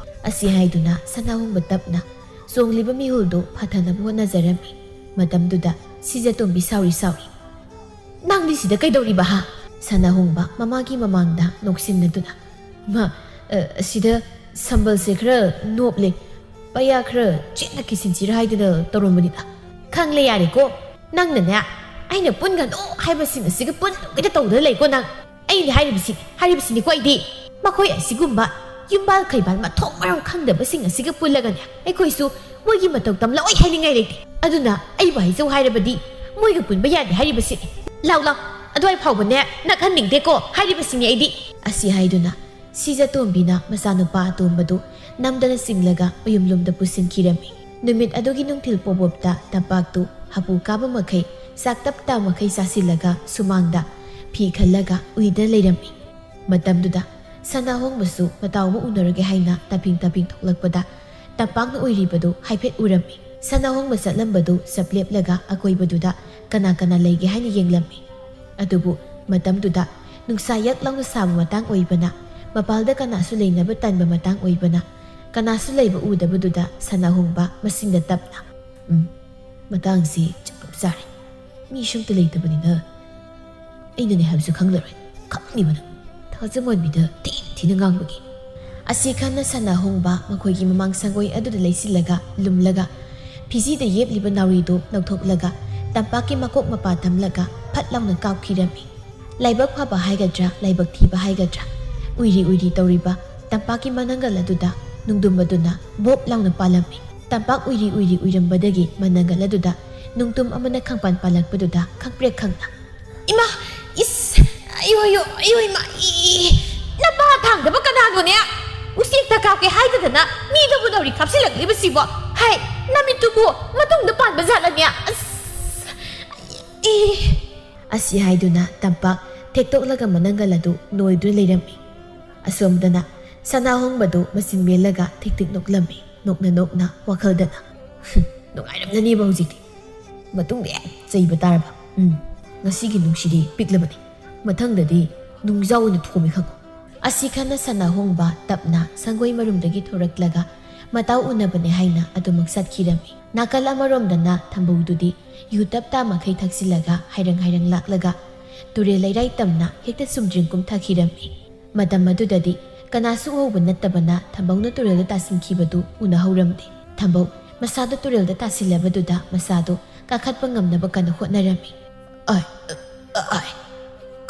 ꯑꯁꯤ ꯍꯥꯏꯗꯨꯅ ꯁꯅꯥꯍꯣꯡꯕ ꯇꯞꯅ ꯆꯣꯡꯂꯤꯕ ꯃꯤꯍꯨꯜꯗꯨ ꯐꯥꯊꯅꯕ ꯍꯣꯠꯅꯖꯔꯝꯃꯤ꯫ ꯃꯇꯝꯗꯨꯗ ꯁꯤꯖꯇꯣꯝꯕꯤ ꯁꯥꯎꯔꯤ ꯁꯥꯎꯔꯤ, "ꯅꯪꯗꯤ ꯁꯤꯗ ꯀꯩꯗꯧꯔꯤꯕ, ꯍꯥ?" ꯁꯅꯥꯍꯣꯡꯕ ꯃꯃꯥꯒꯤ ꯃꯃꯥꯡꯗ ꯅꯣꯛꯁꯤꯟꯅꯗꯨꯅ, "ꯏꯃꯥ, ꯑ, ꯑꯁꯤꯗ ꯁꯝꯕꯜꯁꯦ ꯈꯔ ꯅꯣꯞꯂꯦ, ꯄꯩꯌꯥ ꯈꯔ ꯆꯦꯠꯅ ꯀꯤꯁꯤꯟꯁꯤꯔ ꯍꯥꯏꯗꯅ ꯇꯧꯔꯝꯕꯅꯤꯗ"꯫ "ꯈꯪꯂꯦ ꯌꯥꯔꯦꯀꯣ, ꯅꯪꯅꯅꯦ ꯑꯩꯅ ꯄꯨꯟꯒꯅꯨ ꯍꯥꯏꯕꯁꯤꯡ ꯑꯁꯤꯒ ꯄꯨꯟꯗꯨꯒꯤꯗ ꯇꯧꯗꯅ ꯂꯩꯀꯣ ꯅꯪ꯫ ꯑꯩꯅ ꯍꯥꯏꯔꯤꯕꯁꯤ, ꯍꯥꯏꯔꯤꯕꯁꯤꯅꯤꯀꯣ ꯑꯩꯗꯤ꯫ ꯃꯈꯣꯏ ꯑꯁꯤꯒꯨꯝꯕ ꯌꯨꯝꯕꯥꯜ ꯀꯩꯕꯥꯜ ꯃꯊꯣꯡ ꯃꯔꯝ ꯈꯪꯗꯕꯁꯤꯡ ꯑꯁꯤꯒ ꯄꯨꯜꯂꯒꯅꯦ, ꯑꯩꯈꯣꯏꯁꯨ ꯃꯣꯏꯒꯤ ꯃꯇꯧ ꯇꯝꯂꯛꯑꯣꯏ ꯍꯥꯏꯅꯤꯡꯉꯥꯏ ꯂꯩꯇꯦ꯫ ꯑꯗꯨꯅ ꯑꯩꯕꯨ ꯍꯥꯏꯖꯧ ꯍꯥꯏꯔꯕꯗꯤ ꯃꯣꯏꯒ ꯄꯨꯟꯕ ꯌꯥꯗꯦ ꯍꯥꯏꯔꯤꯕꯁꯤꯅꯤ꯫ ꯂꯥꯎ ꯂꯥꯎ, ꯑꯗꯨꯋꯥꯏ ꯐꯥꯎꯕꯅꯦ ꯅꯛꯍꯟꯅꯤꯡꯗꯦꯀꯣ ꯍꯥꯏꯔꯤꯕꯁꯤꯅꯤ ꯑꯩꯗꯤ꯫ ꯑꯁꯤ ꯍꯥꯏꯗꯨꯅ ꯁꯤꯖꯇꯣꯝꯕꯤꯅ ꯃꯆꯥꯅꯨꯄꯥ ꯑꯇꯣꯝꯕꯗꯨ ꯅꯝꯗꯅ ꯆꯤꯡꯂꯒ ꯃꯌꯨꯝꯂꯣꯝꯗ ꯄꯨꯁꯤꯟꯈꯤꯔꯝꯃꯤ꯫ ꯅꯨꯃꯤꯠ ꯑꯗꯨꯒꯤ ꯅꯨꯡꯊꯤꯜ ꯄꯣꯕꯣꯞꯇ ꯇꯝꯄꯥꯛꯇꯨ ꯍꯥꯄꯨ ꯀꯥꯕ ꯃꯈꯩ ꯆꯥꯛ ꯇꯞ ꯇꯥ ꯃꯈꯩ ꯆꯥꯁꯤꯜꯂꯒ ꯁꯨꯃꯥꯡꯗ ꯐꯤ ꯈꯜꯂꯒ ꯎꯏꯗꯅ ꯂꯩꯔꯝꯃꯤ꯫ ꯃꯇꯝꯗꯨꯗ ꯁꯅꯥꯍꯣꯡꯕꯁꯨ ꯃꯇꯥꯎ ꯑꯃ ꯎꯅꯔꯒꯦ ꯍꯥꯏꯅ ꯇꯞꯄꯤꯡ ꯇꯞꯄꯤꯡ ꯊꯣꯛꯂꯛꯄꯗ ꯇꯝꯄꯥꯛꯅ ꯎꯏꯔꯤꯕꯗꯨ ꯍꯥꯏꯐꯦꯠ ꯎꯔꯝꯃꯤ꯫ ꯁꯅꯥꯍꯣꯡꯕ ꯆꯠꯂꯝꯕꯗꯨ ꯆꯞ ꯂꯦꯞꯂꯒ ꯑꯀꯣꯏꯕꯗꯨꯗ ꯀꯅꯥ ꯀꯅꯥ ꯂꯩꯒꯦ ꯍꯥꯏꯅ ꯌꯦꯡꯂꯝꯃꯤ꯫ ꯑꯗꯨꯕꯨ ꯃꯇꯝꯗꯨꯗ ꯅꯨꯡꯁꯥ ꯌꯛ ꯂꯥꯎꯅ ꯁꯥꯕ ꯃꯇꯥꯡ ꯑꯣꯏꯕꯅ, ꯃꯄꯥꯜꯗ ꯀꯅꯥꯁꯨ ꯂꯩꯅꯕ ꯇꯟꯕ ꯃꯇꯥꯡ ꯑꯣꯏꯕꯅ, ꯀꯅꯥꯁꯨ ꯂꯩꯕ ꯎꯗꯕꯗꯨꯗ ꯁꯅꯥꯍꯣꯡꯕ ꯃꯁꯤꯡꯗ ꯇꯞꯅ, "ꯎꯝ, ꯃꯇꯥꯡꯁꯤ ꯆꯞ ꯆꯥꯔꯦ꯫ ꯃꯤꯁꯨ ꯑꯝꯇ ꯂꯩꯇꯕꯅꯤꯅ ꯑꯩꯅꯅꯦ ꯍꯥꯏꯕꯁꯨ ꯈꯪꯂꯔꯣꯏ, ꯈꯪꯅꯤꯕ ꯅꯪ꯫ ꯊꯥꯖꯃꯟꯕꯤꯗ ꯊꯤ ꯊꯤꯅ ꯉꯥꯡꯕꯒꯤ"꯫ ꯑꯁꯤ ꯈꯟꯅ ꯁꯅꯥꯍꯣꯡꯕ ꯃꯈꯣꯏꯒꯤ ꯃꯃꯥꯡ ꯁꯪꯒꯣꯏ ꯑꯗꯨꯗ ꯂꯩꯁꯤꯜꯂꯒ ꯂꯨꯝꯂꯒ ꯐꯤꯖꯤꯗ ꯌꯦꯞꯂꯤꯕ ꯅꯥꯎꯔꯤꯗꯨ ꯂꯧꯊꯣꯛꯂꯒ ꯇꯝꯄꯥꯛꯀꯤ ꯃꯀꯣꯛ ꯃꯄꯥ ꯇꯝꯂꯒ ꯐꯠ ꯂꯥꯎꯅ ꯀꯥꯞꯈꯤꯔꯝꯃꯤ꯫ ꯂꯥꯏꯕꯛ ꯐꯕ ꯍꯥꯏꯒꯗ꯭ꯔꯥ, ꯂꯥꯏꯕꯛ ꯊꯤꯕ ꯍꯥꯏꯒꯗ꯭ꯔꯥ, ꯎꯏꯔꯤ ꯎꯏꯔꯤ ꯇꯧꯔꯤꯕ ꯇꯝꯄꯥꯛꯀꯤ ꯃꯅꯪꯒꯜ ꯑꯗꯨꯗ ꯅꯨꯡꯗꯨꯝ ꯑꯗꯨꯅ ꯕꯣꯞ ꯂꯥꯎꯅ ꯄꯥꯜꯂꯝꯃꯤ꯫ ꯇꯝꯄꯥꯛ ꯎꯏꯔꯤ ꯎꯏꯔꯤ ꯎꯏꯔꯝꯕꯗꯒꯤ ꯃꯅꯪꯒꯜ ꯑꯗꯨꯗ ꯅꯨꯡꯗꯨꯝ ꯑꯃꯅ ꯈꯪꯄꯥꯟ ꯄꯥꯜꯂꯛꯄꯗꯨꯗ ꯈꯪꯄ꯭ꯔꯦꯛ ꯈꯪꯅ, "ꯏꯃꯥ! ꯏꯁ! ꯑꯌꯣ, ꯑꯌꯣ, ꯑꯌꯣ, ꯏꯃꯥ! ꯏ! ꯅꯄꯥ ꯊꯥꯡꯗꯕ ꯀꯅꯥꯅꯣꯅꯦ? ꯎꯆꯦꯛꯇ ꯀꯥꯞꯀꯦ ꯍꯥꯏꯗꯗꯅ ꯃꯤꯗꯕꯨ ꯅꯥꯎꯔꯤ ꯀꯥꯞꯁꯤꯜꯂꯛꯂꯤꯕꯁꯤꯕꯣ? ꯍꯥꯏ, ꯅꯃꯤꯠꯇꯨꯕꯨ ꯃꯇꯨꯡꯗ ꯄꯥꯟꯕ ꯖꯥꯠꯂꯅꯦ? ꯑꯁ! ꯏ!" ꯑꯁꯤ ꯍꯥꯏꯗꯨꯅ ꯇꯝꯄꯥꯛ ꯊꯦꯛꯇꯣꯛꯂꯒ ꯃꯅꯪꯒꯜ ꯑꯗꯨ ꯅꯣꯏꯗꯨꯅ ꯂꯩꯔꯝꯃꯤ꯫ ꯑꯁꯣꯝꯗꯅ ꯁꯅꯥꯍꯣꯡꯕꯗꯨ ꯃꯆꯤꯟ ꯃꯦꯜꯂꯒ ꯊꯤꯛ ꯊꯤꯛ ꯅꯣꯛꯂꯝꯃꯤ, ꯅꯣꯛꯅ ꯅꯣꯛꯅ ꯋꯥꯈꯜꯗꯅ, "ꯍꯨꯝ, ꯅꯨꯡꯉꯥꯏꯔꯝꯂꯅꯤꯕ ꯍꯧꯖꯤꯛꯇꯤ꯫ ꯃꯇꯨꯡꯗ ꯍꯦꯛ ꯆꯩꯕ ꯇꯥꯔꯕ꯫ ꯎꯝ, ꯉꯁꯤꯒꯤ ꯅꯨꯡꯁꯤꯗꯤ ꯄꯤꯛꯂꯕꯅꯤ꯫ ꯃꯊꯪꯗꯗꯤ ꯅꯨꯡꯖꯥꯎ ꯑꯣꯏꯅ ꯊꯣꯝꯃꯤ ꯈꯪꯉꯨ"꯫ ꯑꯁꯤ ꯈꯟꯅ ꯁꯅꯥꯍꯣꯡꯕ ꯇꯞꯅ ꯁꯪꯒꯣꯏ ꯃꯔꯨꯝꯗꯒꯤ ꯊꯣꯔꯛꯂꯒ ꯃꯇꯥꯎ ꯎꯅꯕꯅꯦ ꯍꯥꯏꯅ ꯑꯗꯨꯃꯛ ꯆꯠꯈꯤꯔꯝꯃꯤ꯫ ꯅꯥꯀꯜ ꯑꯃꯔꯣꯝꯗꯅ ꯊꯝꯕꯧꯗꯨꯗꯤ ꯌꯨ ꯇꯞ ꯇꯥ ꯃꯈꯩ ꯊꯛꯆꯤꯜꯂꯒ ꯍꯥꯏꯔꯪ ꯍꯥꯏꯔꯪ ꯂꯥꯛꯂꯒ ꯇꯨꯔꯦꯜ ꯂꯩꯔꯥꯏ ꯇꯝꯅ ꯍꯦꯛꯇ ꯆꯨꯝꯗ꯭ꯔꯤꯡ ꯀꯨꯝꯊꯈꯤꯔꯝꯃꯤ꯫ ꯃꯇꯝ ꯑꯗꯨꯗꯗꯤ ꯀꯅꯥꯁꯨ ꯎꯍꯧꯕ ꯅꯠꯇꯕꯅ ꯊꯝꯕꯧꯅ ꯇꯨꯔꯦꯜꯗ ꯇꯥꯁꯤꯟꯈꯤꯕꯗꯨ ꯎꯅꯍꯧꯔꯝꯗꯦ꯫ ꯊꯝꯕꯧ ꯃꯁꯥꯗꯣ ꯇꯨꯔꯦꯜꯗ ꯇꯥꯁꯤꯜꯂꯕꯗꯨꯗ ꯃꯁꯥꯗꯣ ꯀꯥꯈꯠꯄ ꯉꯝꯅꯕ ꯀꯟꯅ ꯍꯣꯠꯅꯔꯝꯃꯤ꯫ "ꯑꯥꯏ, ꯑꯥꯏ,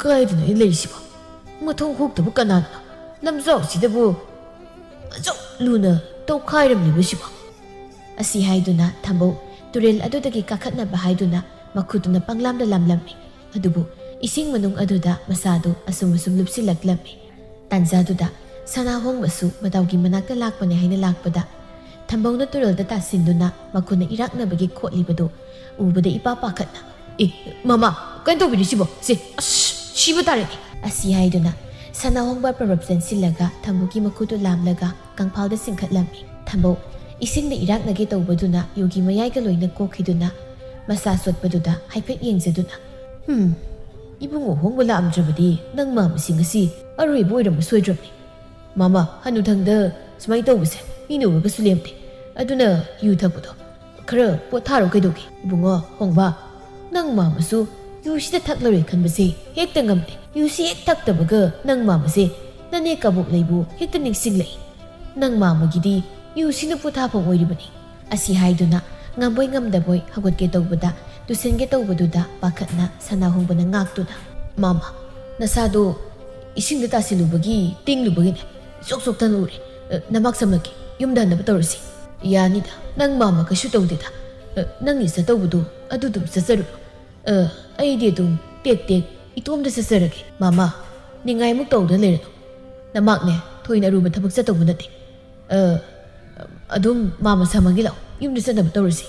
ꯀꯥꯏꯗꯅꯣ ꯑꯩ ꯂꯩꯔꯤꯁꯤꯕꯣ? ꯃꯊꯣꯡ ꯍꯨꯛꯇꯕ ꯀꯅꯥꯅꯣ? ꯂꯝꯖꯥꯎꯁꯤꯗꯕꯨ ꯑꯁꯨꯛ ꯂꯨꯅ ꯇꯧꯈꯥꯏꯔꯝꯂꯤꯕꯁꯤꯕꯣ?" ꯑꯁꯤ ꯍꯥꯏꯗꯨꯅ ꯊꯝꯕꯧ ꯇꯨꯔꯦꯜ ꯑꯗꯨꯗꯒꯤ ꯀꯥꯈꯠꯅꯕ ꯍꯥꯏꯗꯨꯅ ꯃꯈꯨꯠꯇꯨꯅ ꯄꯪꯂꯥꯝꯗ ꯂꯥꯝꯂꯝꯃꯤ꯫ ꯑꯗꯨꯕꯨ ꯏꯁꯤꯡ ꯃꯅꯨꯡ ꯑꯗꯨꯗ ꯃꯁꯥꯗꯨ ꯑꯁꯨꯝ ꯑꯁꯨꯝ ꯂꯨꯞꯁꯤꯜꯂꯛꯂꯝꯃꯤ꯫ ꯇꯥꯟꯖꯥꯗꯨꯗ ꯁꯅꯥꯍꯣꯡꯕꯁꯨ ꯃꯇꯥꯎꯒꯤ ꯃꯅꯥꯛꯇ ꯂꯥꯛꯄꯅꯦ ꯍꯥꯏꯅ ꯂꯥꯛꯄꯗ, ꯊꯝꯕꯧꯅ ꯇꯨꯔꯦꯜꯗ ꯇꯥꯁꯤꯟꯗꯨꯅ ꯃꯈꯨꯠꯅ ꯏꯔꯥꯛꯅꯕꯒꯤ ꯈꯣꯠꯂꯤꯕꯗꯨ ꯎꯕꯗ ꯏꯄꯥ ꯄꯥꯈꯠꯅ, "ꯑꯦ, ꯃꯃꯥ, ꯀꯩꯅꯣ ꯇꯧꯕꯤꯔꯤꯁꯤꯕꯣ? ꯁꯦ, ꯑꯁ, ꯁꯤꯕ ꯇꯥꯔꯦꯅꯦ!" ꯑꯁꯤ ꯍꯥꯏꯗꯨꯅ ꯁꯅꯥꯍꯣꯡꯕ ꯄꯔꯞ ꯆꯦꯟꯁꯤꯜꯂꯒ ꯊꯝꯕꯧꯒꯤ ꯃꯈꯨꯠꯇꯨ ꯂꯥꯝꯂꯒ ꯀꯪꯐꯥꯜꯗ ꯆꯤꯡꯈꯠꯂꯝꯃꯤ꯫ ꯊꯝꯕꯧ ꯏꯁꯤꯡꯗ ꯏꯔꯥꯛꯅꯒꯦ ꯇꯧꯕꯗꯨꯅ ꯌꯨꯒꯤ ꯃꯌꯥꯏꯒ ꯂꯣꯏꯅ ꯀꯣꯛꯈꯤꯗꯨꯅ ꯃꯁꯥ ꯁꯣꯠꯄꯗꯨꯗ ꯍꯥꯏꯐꯦꯠ ꯌꯦꯡꯖꯗꯨꯅ, "ꯍꯨꯝ, ꯏꯕꯨꯡꯉꯣ ꯍꯣꯡꯕ ꯂꯥꯛꯑꯝꯗ꯭ꯔꯕꯗꯤ ꯅꯪ ꯃꯥꯝꯃꯁꯤ ꯉꯁꯤ ꯑꯔꯣꯏꯕ ꯑꯣꯏꯔꯝꯕ ꯁꯣꯏꯗ꯭ꯔꯕꯅꯤ꯫ ꯃꯥꯃ, ꯍꯅꯨꯊꯪꯗ ꯁꯨꯃꯥꯏꯅ ꯇꯧꯕꯁꯦ ꯃꯤꯅ ꯎꯔꯒꯁꯨ ꯂꯦꯝꯗꯦ꯫ ꯑꯗꯨꯅ ꯌꯨ ꯊꯛꯄꯗꯣ ꯈꯔ ꯄꯣꯊꯥꯔꯣ ꯀꯩꯗꯧꯒꯦ? ꯏꯕꯨꯡꯉꯣ ꯍꯣꯡꯕ, ꯅꯪ ꯃꯥꯝꯃꯁꯨ ꯌꯨꯁꯤꯗ ꯊꯛꯂꯔꯣꯏ ꯈꯟꯕꯁꯦ ꯍꯦꯛꯇ ꯉꯝꯗꯦ꯫ ꯌꯨꯁꯤ ꯍꯦꯛ ꯊꯛꯇꯕꯒ ꯅꯪ ꯃꯥꯝꯃꯁꯦ ꯅꯅꯦ ꯀꯕꯣꯛ ꯂꯩꯕꯨ ꯍꯦꯛꯇ ꯅꯤꯡꯁꯤꯡꯂꯛꯏ꯫ ꯅꯪ ꯃꯥꯝꯃꯒꯤꯗꯤ ꯌꯨꯁꯤꯅ ꯄꯣꯊꯥꯐꯝ ꯑꯣꯏꯔꯤꯕꯅꯤ꯫" ꯑꯁꯤ ꯍꯥꯏꯗꯨꯅ ꯉꯝꯕꯣꯏ ꯉꯝꯗꯕꯣꯏ ꯍꯧꯒꯠꯀꯦ ꯇꯧꯕꯗ, ꯇꯨꯁꯟꯒꯦ ꯇꯧꯕꯗꯨꯗ ꯄꯥꯈꯠꯅ ꯁꯅꯥꯍꯣꯡꯕꯅ ꯉꯥꯛꯇꯨꯅ, "ꯃꯥꯃ, ꯅꯁꯥꯗꯣ ꯏꯁꯤꯡꯗ ꯇꯥꯁꯤꯜꯂꯨꯕꯒꯤ ꯇꯤꯡꯂꯨꯕꯒꯤꯅꯦ꯫ ꯆꯣꯛ ꯆꯣꯛꯇꯅ ꯎꯔꯦ꯫ ꯑ, ꯅꯃꯥꯛ ꯆꯝꯂꯛꯀꯦ꯫ ꯌꯨꯝꯗ ꯍꯟꯅꯕ ꯇꯧꯔꯁꯤ꯫" "ꯌꯥꯅꯤꯗ, ꯅꯪ ꯃꯥꯃ ꯀꯩꯁꯨ ꯇꯧꯗꯦꯗ꯫ ꯑ, ꯅꯪꯒꯤ ꯆꯠꯇꯧꯕꯗꯣ ꯑꯗꯨ ꯑꯗꯨꯝ ꯆꯠꯆꯔꯨꯔꯣ꯫ ꯑ, ꯑꯩꯗꯤ ꯑꯗꯨꯝ ꯇꯦꯛ ꯇꯦꯛ ꯏꯇꯣꯝꯗ ꯆꯠꯆꯔꯒꯦ꯫" "ꯃꯥꯃ, ꯅꯤꯡꯉꯥꯏꯃꯨꯛ ꯇꯧꯗꯨꯅ ꯂꯩꯔꯅꯨ꯫ ꯅꯃꯥꯛꯅꯦ ꯊꯣꯏꯅ ꯑꯔꯨꯕ ꯊꯕꯛ ꯆꯠꯇꯧꯕ ꯅꯠꯇꯦ꯫ ꯑ, ꯑꯗꯨꯝ ꯃꯥꯃ ꯁꯥꯃꯟꯒꯤ ꯂꯥꯛꯑꯣ, ꯌꯨꯝꯗ ꯆꯠꯅꯕ ꯇꯧꯔꯁꯤ꯫"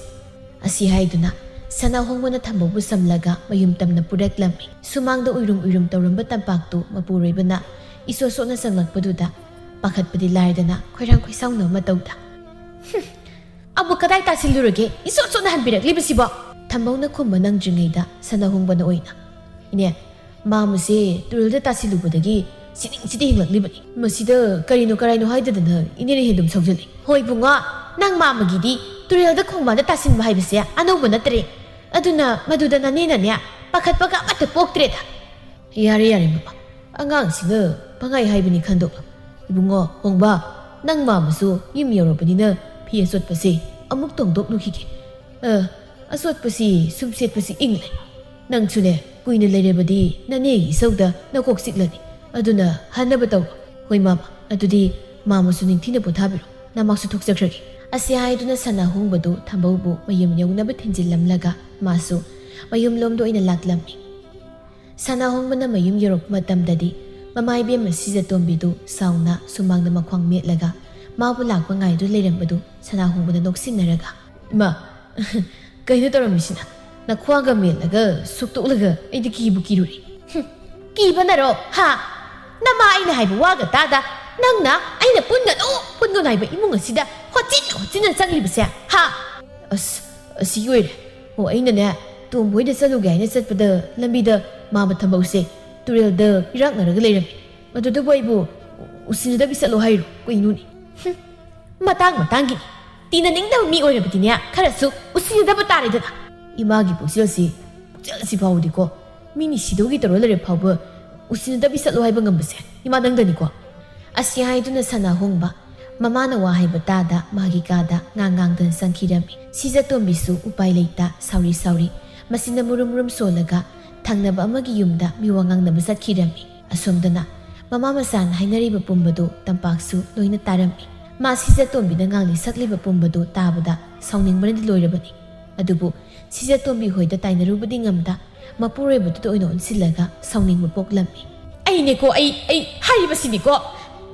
ꯑꯁꯤ ꯍꯥꯏꯗꯨꯅ ꯁꯅꯥꯍꯣꯡꯕꯅ ꯊꯝꯕꯧꯕꯨ ꯁꯝꯂꯒ ꯃꯌꯨꯝ ꯇꯝꯅ ꯄꯨꯔꯛꯂꯝꯃꯤ꯫ ꯁꯨꯃꯥꯡꯗ ꯎꯏꯔꯨꯝ ꯎꯏꯔꯨꯝ ꯇꯧꯔꯝꯕ ꯇꯝꯄꯥꯛꯇꯨ ꯃꯄꯨꯔꯣꯏꯕꯅ ꯏꯁꯣꯠ ꯁꯣꯠꯅ ꯆꯪꯂꯛꯄꯗꯨꯗ ꯄꯥꯈꯠꯄꯗꯤ ꯂꯥꯏꯔꯗꯅ ꯈꯣꯏꯔꯥꯡ ꯈꯣꯏꯁꯥꯎꯅꯕ ꯃꯇꯧꯗ, "ꯍꯨꯝ, ꯑꯃꯨꯛ ꯀꯗꯥꯏ ꯇꯥꯁꯤꯜꯂꯨꯔꯒꯦ? ꯏꯁꯣꯠ ꯁꯣꯠꯅ ꯍꯟꯕꯤꯔꯛꯂꯤꯕꯁꯤꯕꯣ?" ꯊꯝꯕꯧꯅ ꯈꯨꯝꯕ ꯅꯪꯗ꯭ꯔꯤꯉꯩꯗ ꯁꯅꯥꯍꯣꯡꯕꯅ ꯑꯣꯏꯅ, "ꯏꯅꯦ, ꯃꯥꯝꯃꯁꯦ ꯇꯨꯔꯦꯜꯗ ꯇꯥꯁꯤꯜꯂꯨꯕꯗꯒꯤ ꯁꯤꯅꯤꯡ ꯁꯤꯗ ꯍꯤꯡꯂꯛꯂꯤꯕꯅꯤ꯫ ꯃꯁꯤꯗ ꯀꯔꯤꯅꯣ ꯀꯔꯥꯏꯅꯣ ꯍꯥꯏꯗꯗꯅ ꯏꯅꯦꯅ ꯍꯦꯟꯗꯨꯝ ꯁꯥꯎꯖꯜꯂꯤ꯫" "ꯍꯣꯏ ꯏꯕꯨꯡꯉꯣ, ꯅꯪ ꯃꯥꯝꯃꯒꯤꯗꯤ ꯇꯨꯔꯦꯜꯗ ꯈꯣꯡꯕꯥꯟꯗ ꯇꯥꯁꯤꯟꯕ ꯍꯥꯏꯕꯁꯦ ꯑꯅꯧꯕ ꯅꯠꯇ꯭ꯔꯦ꯫ ꯑꯗꯨꯅ ꯃꯗꯨꯗ ꯅꯅꯦꯅꯅꯦ ꯄꯥꯈꯠꯄꯒ ꯑꯃꯠꯇ ꯄꯣꯛꯇ꯭ꯔꯦꯗ꯫" "ꯌꯥꯔꯦ, ꯌꯥꯔꯦ ꯃꯃꯥ, ꯑꯉꯥꯡꯁꯤꯅ ꯄꯪꯍꯥꯏ ꯍꯥꯏꯕꯅꯤ ꯈꯟꯗꯣꯛꯂꯣ꯫ ꯏꯕꯨꯡꯉꯣ ꯍꯣꯡꯕ, ꯅꯪ ꯃꯥꯝꯃꯁꯨ ꯌꯨꯝ ꯌꯧꯔꯕꯅꯤꯅ ꯐꯤ ꯑꯆꯣꯠꯄꯁꯦ ꯑꯃꯨꯛ ꯇꯣꯡꯗꯣꯛꯂꯨꯈꯤꯒꯦ꯫ ꯑ, ꯑꯆꯣꯠꯄꯁꯤ ꯁꯨꯝ ꯁꯦꯠꯄꯁꯤ ꯏꯪꯂꯦ꯫ ꯅꯪꯁꯨꯅꯦ, ꯀꯨꯏꯅ ꯂꯩꯔꯕꯗꯤ ꯅꯅꯦꯒꯤ ꯏꯁꯧꯗ ꯅꯀꯣꯛ ꯆꯤꯛꯂꯅꯤ꯫ ꯑꯗꯨꯅ ꯍꯟꯅꯕ ꯇꯧꯔꯣ꯫ ꯍꯣꯏ ꯃꯥꯃ, ꯑꯗꯨꯗꯤ ꯃꯥꯃꯁꯨ ꯅꯤꯡꯊꯤꯅ ꯄꯣꯊꯥꯕꯤꯔꯣ꯫ ꯅꯃꯥꯛꯁꯨ ꯊꯣꯛꯆꯈ꯭ꯔꯒꯦ꯫ ꯑꯁꯤ ꯍꯥꯏꯗꯨꯅ ꯁꯅꯥꯍꯣꯡꯕꯗꯨ ꯊꯝꯕꯧꯕꯨ ꯃꯌꯨꯝ ꯌꯧꯅꯕ ꯊꯤꯟꯖꯤꯜꯂꯝꯂꯒ ꯃꯥꯁꯨ ꯃꯌꯨꯝꯂꯣꯝꯗ ꯑꯣꯏꯅ ꯂꯥꯛꯂꯝꯃꯤ꯫ ꯁꯅꯥꯍꯣꯡꯕꯅ ꯃꯌꯨꯝ ꯌꯧꯔꯛꯄ ꯃꯇꯝꯗꯗꯤ ꯃꯃꯥ ꯏꯕꯦꯝꯃ ꯁꯤꯖꯇꯣꯝꯕꯤꯗꯨ ꯁꯥꯎꯅ ꯁꯨꯃꯥꯡꯗ ꯃꯈ꯭ꯋꯥꯡ ꯃꯦꯠꯂꯒ ꯃꯥꯕꯨ ꯂꯥꯛꯄ ꯉꯥꯏꯗꯨꯅ ꯂꯩꯔꯝꯕꯗꯨ ꯁꯅꯥꯍꯣꯡꯕꯅ ꯅꯣꯛꯁꯤꯟꯅꯔꯒ, "ꯏꯃꯥ, ꯀꯩꯅꯣ ꯇꯧꯔꯝꯃꯤꯁꯤꯅ? ꯅꯈ꯭ꯋꯥꯡꯒ ꯃꯦꯠꯂꯒ ꯁꯨꯛꯇꯣꯛꯂꯒ ꯑꯩꯗꯤ ꯀꯤꯕꯨ ꯀꯤꯔꯨꯔꯦ꯫" "ꯍꯨꯝ, ꯀꯤꯕꯅꯔꯣ? ꯍꯥ? ꯅꯃꯥ ꯑꯩꯅ ꯍꯥꯏꯕ ꯋꯥꯒ ꯇꯥꯗ꯫ ꯅꯪꯅ ꯑꯩꯅ ꯄꯨꯟꯒꯅꯨ, ꯄꯨꯟꯒꯅꯨ ꯍꯥꯏꯕ ꯏꯃꯨꯡ ꯑꯁꯤꯗ ꯍꯣꯠꯆꯤꯟ ꯍꯣꯠꯆꯤꯟꯅ ꯆꯪꯂꯤꯕꯁꯦ, ꯍꯥ?" "ꯑꯁ, ꯑꯁꯤ ꯑꯣꯏꯔꯦ꯫ ꯑꯣ, ꯑꯩꯅꯅꯦ, ꯇꯣꯝꯕ ꯍꯣꯏꯗ ꯆꯠꯂꯨꯒꯦ ꯍꯥꯏꯅ ꯆꯠꯄꯗ ꯂꯝꯕꯤꯗ ꯃꯥꯃ ꯊꯝꯕꯧꯁꯦ ꯇꯨꯔꯦꯜꯗ ꯏꯔꯥꯛꯅꯔꯒ ꯂꯩꯔꯝꯃꯤ꯫ ꯑꯗꯨꯗꯕꯨ ꯑꯩꯕꯨ ꯎꯁꯤꯟꯅꯗꯕꯤ ꯆꯠꯂꯣ ꯍꯥꯏꯔꯣ? ꯀꯩꯅꯣꯅꯦ?" "ꯍꯨꯝ, ꯃꯇꯥꯡ ꯃꯇꯥꯡꯒꯤꯅꯤ꯫ ꯇꯤꯟꯅꯅꯤꯡꯗꯕ ꯃꯤ ꯑꯣꯏꯔꯕꯗꯤꯅꯦ, ꯈꯔꯁꯨ ꯎꯁꯤꯟꯅꯗꯕ ꯇꯥꯔꯦꯗꯅ꯫ ꯏꯃꯥꯒꯤ ꯄꯨꯛꯆꯦꯜꯁꯤ, ꯄꯨꯛꯆꯦꯜꯁꯤ ꯐꯥꯎꯗꯤꯀꯣ, ꯃꯤꯅꯤ ꯁꯤꯗꯧꯒꯤ ꯇꯧꯔ ꯂꯩꯔꯦ ꯐꯥꯎꯕ ꯎꯁꯤꯟꯅꯗꯕꯤ ꯆꯠꯂꯣ ꯍꯥꯏꯕ ꯉꯝꯕꯁꯦ ꯏꯃꯥ ꯅꯪꯗꯅꯤꯀꯣ꯫" ꯑꯁꯤ ꯍꯥꯏꯗꯨꯅ ꯁꯅꯥꯍꯣꯡꯕ ꯃꯃꯥꯅ ꯋꯥ ꯍꯥꯏꯕ ꯇꯥꯗ ꯃꯥꯒꯤ ꯀꯥꯗ ꯉꯥꯡ ꯉꯥꯡꯗꯨꯅ ꯆꯪꯈꯤꯔꯝꯃꯤ꯫ ꯁꯤꯖꯇꯣꯝꯕꯤꯁꯨ ꯎꯄꯥꯏ ꯂꯩꯇ ꯁꯥꯎꯔꯤ ꯁꯥꯎꯔꯤ ꯃꯆꯤꯟꯅ ꯃꯨꯔꯨꯝ ꯃꯨꯔꯨꯝ ꯁꯣꯜꯂꯒ ꯊꯪꯅꯕ ꯑꯃꯒꯤ ꯌꯨꯝꯗ ꯃꯤꯋꯥ ꯉꯥꯡꯅꯕ ꯆꯠꯈꯤꯔꯝꯃꯤ꯫ ꯑꯁꯣꯝꯗꯅ ꯃꯃꯥ ꯃꯆꯥꯅ ꯍꯥꯏꯅꯔꯤꯕ ꯄꯨꯝꯕꯗꯨ ꯇꯝꯄꯥꯛꯁꯨ ꯂꯣꯏꯅ ꯇꯥꯔꯝꯃꯤ꯫ ꯃꯥ ꯁꯤꯖꯇꯣꯝꯕꯤꯅ ꯉꯥꯡꯂꯤ ꯁꯛꯂꯤꯕ ꯄꯨꯝꯕꯗꯨ ꯇꯥꯕꯗ ꯁꯥꯎꯅꯤꯡꯕꯅꯗꯤ ꯂꯣꯏꯔꯕꯅꯤ꯫ ꯑꯗꯨꯕꯨ ꯁꯤꯖꯇꯣꯝꯕꯤ ꯍꯣꯏꯗ ꯇꯥꯏꯅꯔꯨꯕꯗꯤ ꯉꯝꯗ ꯃꯄꯨꯔꯣꯏꯕꯗꯨꯗ ꯑꯣꯏꯅ ꯑꯣꯟꯁꯤꯜꯂꯒ ꯁꯥꯎꯅꯤꯡꯕ ꯄꯣꯛꯂꯝꯃꯤ꯫ "ꯑꯩꯅꯦꯀꯣ, ꯑꯩ, ꯑꯩ ꯍꯥꯏꯔꯤꯕꯁꯤꯅꯤꯀꯣ,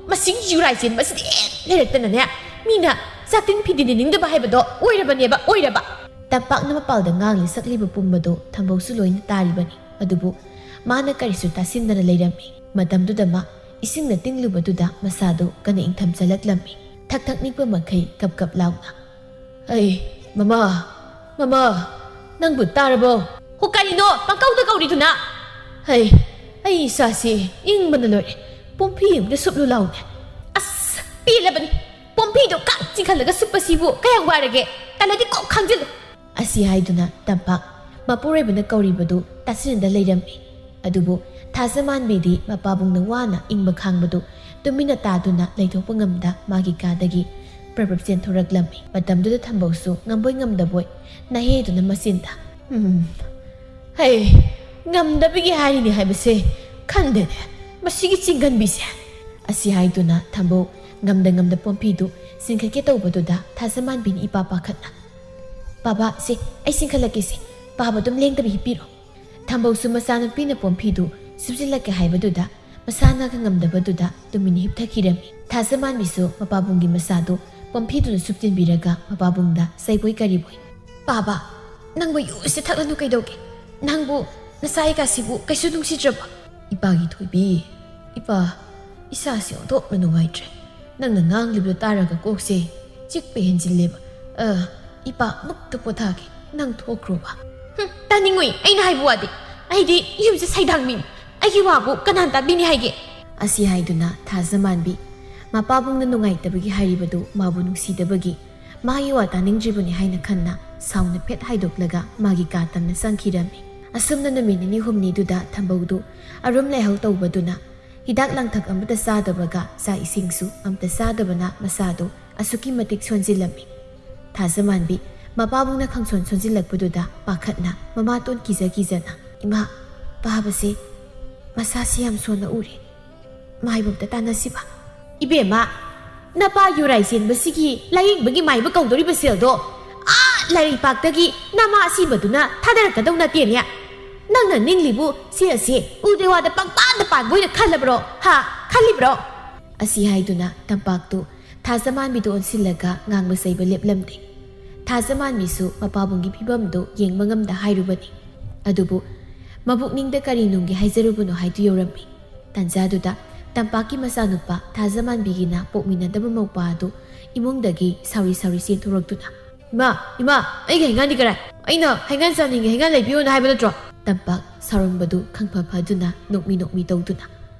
ꯃꯁꯤꯡ ꯌꯨꯔꯥꯏ ꯆꯦꯟꯕꯁꯤꯗꯤ ꯍꯦꯛ ꯂꯩꯔꯛꯇꯅꯅꯦ, ꯃꯤꯅ ꯆꯥꯇꯤꯟ ꯐꯤꯗꯤꯟꯅꯅꯤꯡꯗꯕ ꯍꯥꯏꯕꯗꯣ ꯑꯣꯏꯔꯕꯅꯦꯕ, ꯑꯣꯏꯔꯕ꯫" ꯇꯝꯄꯥꯛꯅ ꯃꯄꯥꯜꯗ ꯉꯥꯡꯂꯤ ꯁꯛꯂꯤꯕ ꯄꯨꯝꯕꯗꯣ ꯊꯝꯕꯧꯁꯨ ꯂꯣꯏꯅ ꯇꯥꯔꯤꯕꯅꯤ꯫ ꯑꯗꯨꯕꯨ ꯃꯥꯅ ꯀꯔꯤꯁꯨ ꯇꯥꯁꯤꯟꯗꯅ ꯂꯩꯔꯝꯃꯤ꯫ ꯃꯇꯝꯗꯨꯗ ꯃꯥ ꯏꯁꯤꯡꯅ ꯇꯤꯡꯂꯨꯕꯗꯨꯗ ꯃꯁꯥꯗꯨ ꯀꯅ ꯏꯪꯊꯝ ꯆꯜꯂꯛꯂꯝꯃꯤ꯫ ꯊꯛ ꯊꯛ ꯅꯤꯛꯄ ꯃꯈꯩ ꯀꯞ ꯀꯞ ꯂꯥꯎꯅ, "ꯑꯩ, ꯃꯃꯥ, ꯃꯃꯥ, ꯅꯪꯕꯨ ꯇꯥꯔꯕꯣ?" "ꯍꯣ, ꯀꯔꯤꯅꯣ ꯄꯪꯀꯧꯗ ꯀꯧꯔꯤꯗꯨꯅ?" "ꯑꯩ, ꯑꯩ ꯏꯁꯥꯁꯤ ꯏꯪꯕꯅ ꯂꯣꯏꯔꯦ꯫ ꯄꯣꯝꯐꯤ ꯑꯃꯗ ꯁꯨꯞꯂꯨ ꯂꯥꯎꯅꯦ꯫" "ꯑꯁ, ꯄꯦꯜꯂꯕꯅꯤ꯫ ꯄꯣꯝꯐꯤꯗꯣ ꯀꯥ ꯆꯤꯡꯈꯠꯂꯒ ꯁꯨꯞꯄꯁꯤꯕꯨ ꯀꯌꯥꯝ ꯋꯥꯏꯔꯒꯦ? ꯇꯜꯂꯗꯤ ꯀꯣꯛ ꯈꯥꯡꯖꯤꯜꯂꯨ꯫" ꯑꯁꯤ ꯍꯥꯏꯗꯨꯅ ꯇꯝꯄꯥꯛ ꯃꯄꯨꯔꯣꯏꯕꯅ ꯀꯧꯔꯤꯕꯗꯨ ꯇꯥꯁꯤꯟꯅꯗ ꯂꯩꯔꯝꯃꯤ꯫ ꯑꯗꯨꯕꯨ ꯊꯥꯖꯃꯥꯟꯕꯤꯗꯤ ꯃꯄꯥꯕꯨꯡꯅ ꯋꯥꯅ ꯏꯪꯕ ꯈꯥꯡꯕꯗꯨ ꯇꯨꯃꯤꯟꯅ ꯇꯥꯗꯨꯅ ꯂꯩꯊꯣꯛꯄ ꯉꯝꯗ ꯃꯥꯒꯤ ꯀꯥꯗꯒꯤ ꯄ꯭ꯔꯞ ꯄ꯭ꯔꯞ ꯆꯦꯟꯊꯣꯔꯛꯂꯝꯃꯤ꯫ ꯃꯇꯝꯗꯨꯗ ꯊꯝꯕꯧꯁꯨ ꯉꯝꯕꯣꯏ ꯉꯝꯗꯕꯣꯏ ꯅꯥꯍꯦꯗꯨꯅ ꯃꯆꯤꯟꯗ, "ꯎꯝ, ꯍꯩ, ꯉꯝꯗꯕꯒꯤ ꯍꯥꯏꯔꯤꯅꯤ ꯍꯥꯏꯕꯁꯦ ꯈꯪꯗꯦꯅꯦ꯫ "ꯃꯁꯤꯒꯤ ꯆꯤꯡꯒꯟꯕꯤꯁꯦ!" ꯑꯁꯤ ꯍꯥꯏꯗꯨꯅ ꯊꯝꯕꯧ ꯉꯝꯗ ꯉꯝꯗ ꯄꯣꯝꯐꯤꯗꯨ ꯆꯤꯡꯈꯠꯀꯦ ꯇꯧꯕꯗꯨꯗ ꯊꯥꯖꯃꯥꯟꯕꯤꯅ ꯏꯄꯥ ꯄꯥꯈꯠꯅ, "ꯄꯥꯕ, ꯁꯦ, ꯑꯩ ꯆꯤꯡꯈꯠꯂꯛꯀꯦꯁꯦ, ꯄꯥꯕ ꯑꯗꯨꯝ ꯂꯦꯡꯗꯕꯤ ꯍꯤꯞꯄꯤꯔꯣ"꯫ ꯊꯝꯕꯧꯁꯨ ꯃꯆꯥꯅꯨꯄꯤꯅ ꯄꯣꯝꯐꯤꯗꯨ ꯁꯨꯞꯆꯤꯜꯂꯛꯀꯦ ꯍꯥꯏꯕꯗꯨꯗ ꯃꯁꯥꯅꯒ ꯉꯝꯗꯕꯗꯨꯗ ꯇꯨꯃꯤꯟꯅ ꯍꯤꯞꯊꯈꯤꯔꯝꯃꯤ꯫ ꯊꯥꯖꯃꯥꯟꯕꯤꯁꯨ ꯃꯄꯥꯕꯨꯡꯒꯤ ꯃꯆꯥꯗꯨ ꯄꯣꯝꯐꯤꯗꯨꯅ ꯁꯨꯞꯆꯤꯟꯕꯤꯔꯒ ꯃꯄꯥꯕꯨꯡꯗ ꯆꯩꯕꯣꯏ ꯀꯔꯤꯕꯣꯏ, "ꯄꯥꯕ, ꯅꯪꯕꯨ ꯌꯨꯁꯦ ꯊꯛꯂꯅꯨ ꯀꯩꯗꯧꯒꯦ? ꯅꯪꯕꯨ ꯅꯆꯥ ꯑꯩꯒꯁꯤꯕꯨ ꯀꯩꯁꯨ ꯅꯨꯡꯁꯤꯗ꯭ꯔꯕ?" "ꯏꯄꯥꯒꯤ ꯊꯣꯏꯕꯤ, ꯏꯄꯥ, ꯏꯁꯥꯁꯦ ꯑꯣꯟꯊꯣꯛꯅ ꯅꯨꯡꯉꯥꯏꯇ꯭ꯔꯦ꯫ ꯅꯪꯅ ꯉꯥꯡꯂꯤꯕꯗꯣ ꯇꯥꯔꯒ ꯀꯣꯛꯁꯦ ꯆꯤꯛꯄ ꯍꯦꯟꯖꯤꯜꯂꯦꯕ꯫ ꯑ, ꯏꯄꯥ ꯑꯃꯨꯛꯇ ꯄꯣꯊꯥꯒꯦ, ꯅꯪ ꯊꯣꯛꯈ꯭ꯔꯣꯕ"꯫ "ꯍꯨꯝ, ꯇꯥꯅꯤꯡꯉꯨꯏ ꯑꯩꯅ ꯍꯥꯏꯕ ꯋꯥꯗꯤ꯫ ꯑꯩꯗꯤ ꯌꯨꯝꯁꯦ ꯁꯩꯗꯥꯡ ꯃꯤꯅꯤ꯫ ꯑꯩꯒꯤ ꯋꯥꯕꯨ ꯀꯅꯥꯅ ꯇꯥꯕꯤꯅꯤ ꯍꯥꯏꯒꯦ?" ꯑꯁꯤ ꯍꯥꯏꯗꯨꯅ ꯊꯥꯖꯃꯥꯟꯕꯤ ꯃꯄꯥꯕꯨꯡꯅ ꯅꯨꯡꯉꯥꯏꯇꯕꯒꯤ ꯍꯥꯏꯔꯤꯕꯗꯨ ꯃꯥꯕꯨ ꯅꯨꯡꯁꯤꯗꯕꯒꯤ ꯃꯥꯒꯤ ꯋꯥ ꯇꯥꯅꯤꯡꯗ꯭ꯔꯤꯕꯅꯤ ꯍꯥꯏꯅ ꯈꯟꯅ ꯁꯥꯎꯅ ꯐꯦꯠ ꯍꯥꯏꯗꯣꯛꯂꯒ ꯃꯥꯒꯤ ꯀꯥ ꯇꯝꯅ ꯆꯪꯈꯤꯔꯝꯃꯤ꯫ ꯑꯁꯨꯝꯅ ꯅꯨꯃꯤꯠ ꯅꯤꯅꯤ ꯍꯨꯝꯅꯤꯗꯨꯗ ꯊꯝꯕꯧꯗꯨ ꯑꯔꯨꯝ ꯂꯥꯏꯍꯧ ꯇꯧꯕꯗꯨꯅ ꯍꯤꯗꯥꯛ ꯂꯥꯡꯊꯛ ꯑꯃꯠꯇ ꯆꯥꯗꯕꯒ ꯆꯥꯛ ꯏꯁꯤꯡꯁꯨ ꯑꯃꯠꯇ ꯆꯥꯗꯕꯅ ꯃꯁꯥꯗꯨ ꯑꯁꯨꯛꯀꯤ ꯃꯇꯤꯛ ꯁꯣꯟꯖꯤꯜꯂꯝꯃꯤ꯫ ꯊꯥꯖꯃꯥꯟꯕꯤ ꯃꯄꯥꯕꯨꯡꯅ ꯈꯪꯁꯣꯟ ꯁꯣꯟꯖꯤꯜꯂꯛꯄꯗꯨꯗ ꯄꯥꯈꯠꯅ ꯃꯃꯥꯇꯣꯟ ꯀꯤꯖ ꯀꯤꯖꯅ, "ꯏꯃꯥ, ꯄꯥꯕꯁꯦ ꯃꯁꯥꯁꯤ ꯌꯥꯝ ꯁꯣꯟꯅ ꯎꯔꯦ꯫ ꯃꯥꯏꯕꯝꯇ ꯇꯥꯟꯅꯁꯤꯕ"꯫ "ꯏꯕꯦꯝꯃ, ꯅꯄꯥ ꯌꯨꯔꯥꯏ ꯆꯦꯟꯕꯁꯤꯒꯤ ꯂꯥꯌꯦꯡꯕꯒꯤ ꯃꯥꯏꯕ ꯀꯧꯗꯣꯔꯤꯕ ꯁꯦꯜꯗꯣ ꯑꯥ ꯂꯥꯏꯔꯩꯄꯥꯛꯇꯒꯤ ꯅꯃꯥ ꯑꯁꯤꯕꯗꯨꯅ ꯊꯥꯗꯔꯛꯀꯗꯧ ꯅꯠꯇꯦꯅꯦ꯫ ꯅꯪꯅ ꯅꯤꯡꯂꯤꯕꯨ ꯁꯦꯜꯁꯦ ꯎꯗ꯭ꯔꯦ ꯋꯥꯗ ꯄꯪꯄꯥꯟꯗ ꯄꯥꯟꯕ ꯑꯣꯏꯅ ꯈꯜꯂꯕ꯭ꯔꯣ? ꯍꯥ? ꯈꯜꯂꯤꯕ꯭ꯔꯣ?" ꯑꯁꯤ ꯍꯥꯏꯗꯨꯅ ꯇꯝꯄꯥꯛꯇꯨ ꯊꯥꯖꯃꯥꯟꯕꯤꯗ ꯑꯣꯟꯁꯤꯜꯂꯒ ꯉꯥꯡꯕ ꯆꯩꯕ ꯂꯦꯞꯂꯝꯗꯦ꯫ ꯊꯥꯖꯃꯥꯟꯕꯤꯁꯨ ꯃꯄꯥꯕꯨꯡꯒꯤ ꯐꯤꯕꯝꯗꯨ ꯌꯦꯡꯕ ꯉꯝꯗ ꯍꯥꯏꯔꯨꯕꯅꯤ꯫ ꯑꯗꯨꯕꯨ ꯃꯕꯨꯛꯅꯤꯡꯗ ꯀꯔꯤ ꯅꯨꯡꯒꯤ ꯍꯥꯏꯖꯔꯨꯕꯅꯣ ꯍꯥꯏꯗꯨ ꯌꯧꯔꯝꯃꯤ꯫ ꯇꯟꯖꯥꯗꯨꯗ ꯇꯝꯄꯥꯛꯀꯤ ꯃꯆꯥꯅꯨꯄꯥ ꯊꯥꯖꯃꯥꯟꯕꯤꯒꯤꯅ ꯄꯣꯛꯃꯤꯟꯅꯗꯕ ꯃꯧꯄꯥ ꯑꯗꯨ ꯏꯃꯨꯡꯗꯒꯤ ꯁꯥꯎꯔꯤ ꯁꯥꯎꯔꯤ ꯆꯦꯟꯊꯣꯔꯛꯇꯨꯅ, "ꯏꯃꯥ, ꯏꯃꯥ, ꯑꯩꯒꯤ ꯍꯩꯉꯥꯟꯗꯤ ꯀꯔꯥꯏ? ꯑꯩꯅ ꯍꯩꯉꯥꯟ ꯆꯥꯅꯤꯡꯉꯦ, ꯍꯩꯉꯥꯟ ꯂꯩꯕꯤꯌꯣꯅ ꯍꯥꯏꯕ ꯅꯠꯇ꯭ꯔꯣ?" ꯇꯝꯄꯥꯛ ꯁꯥꯎꯔꯝꯕꯗꯨ ꯈꯪꯐ ꯐꯗꯨꯅ ꯅꯣꯛꯃꯤ ꯅꯣꯛꯃꯤ ꯇꯧꯗꯨꯅ,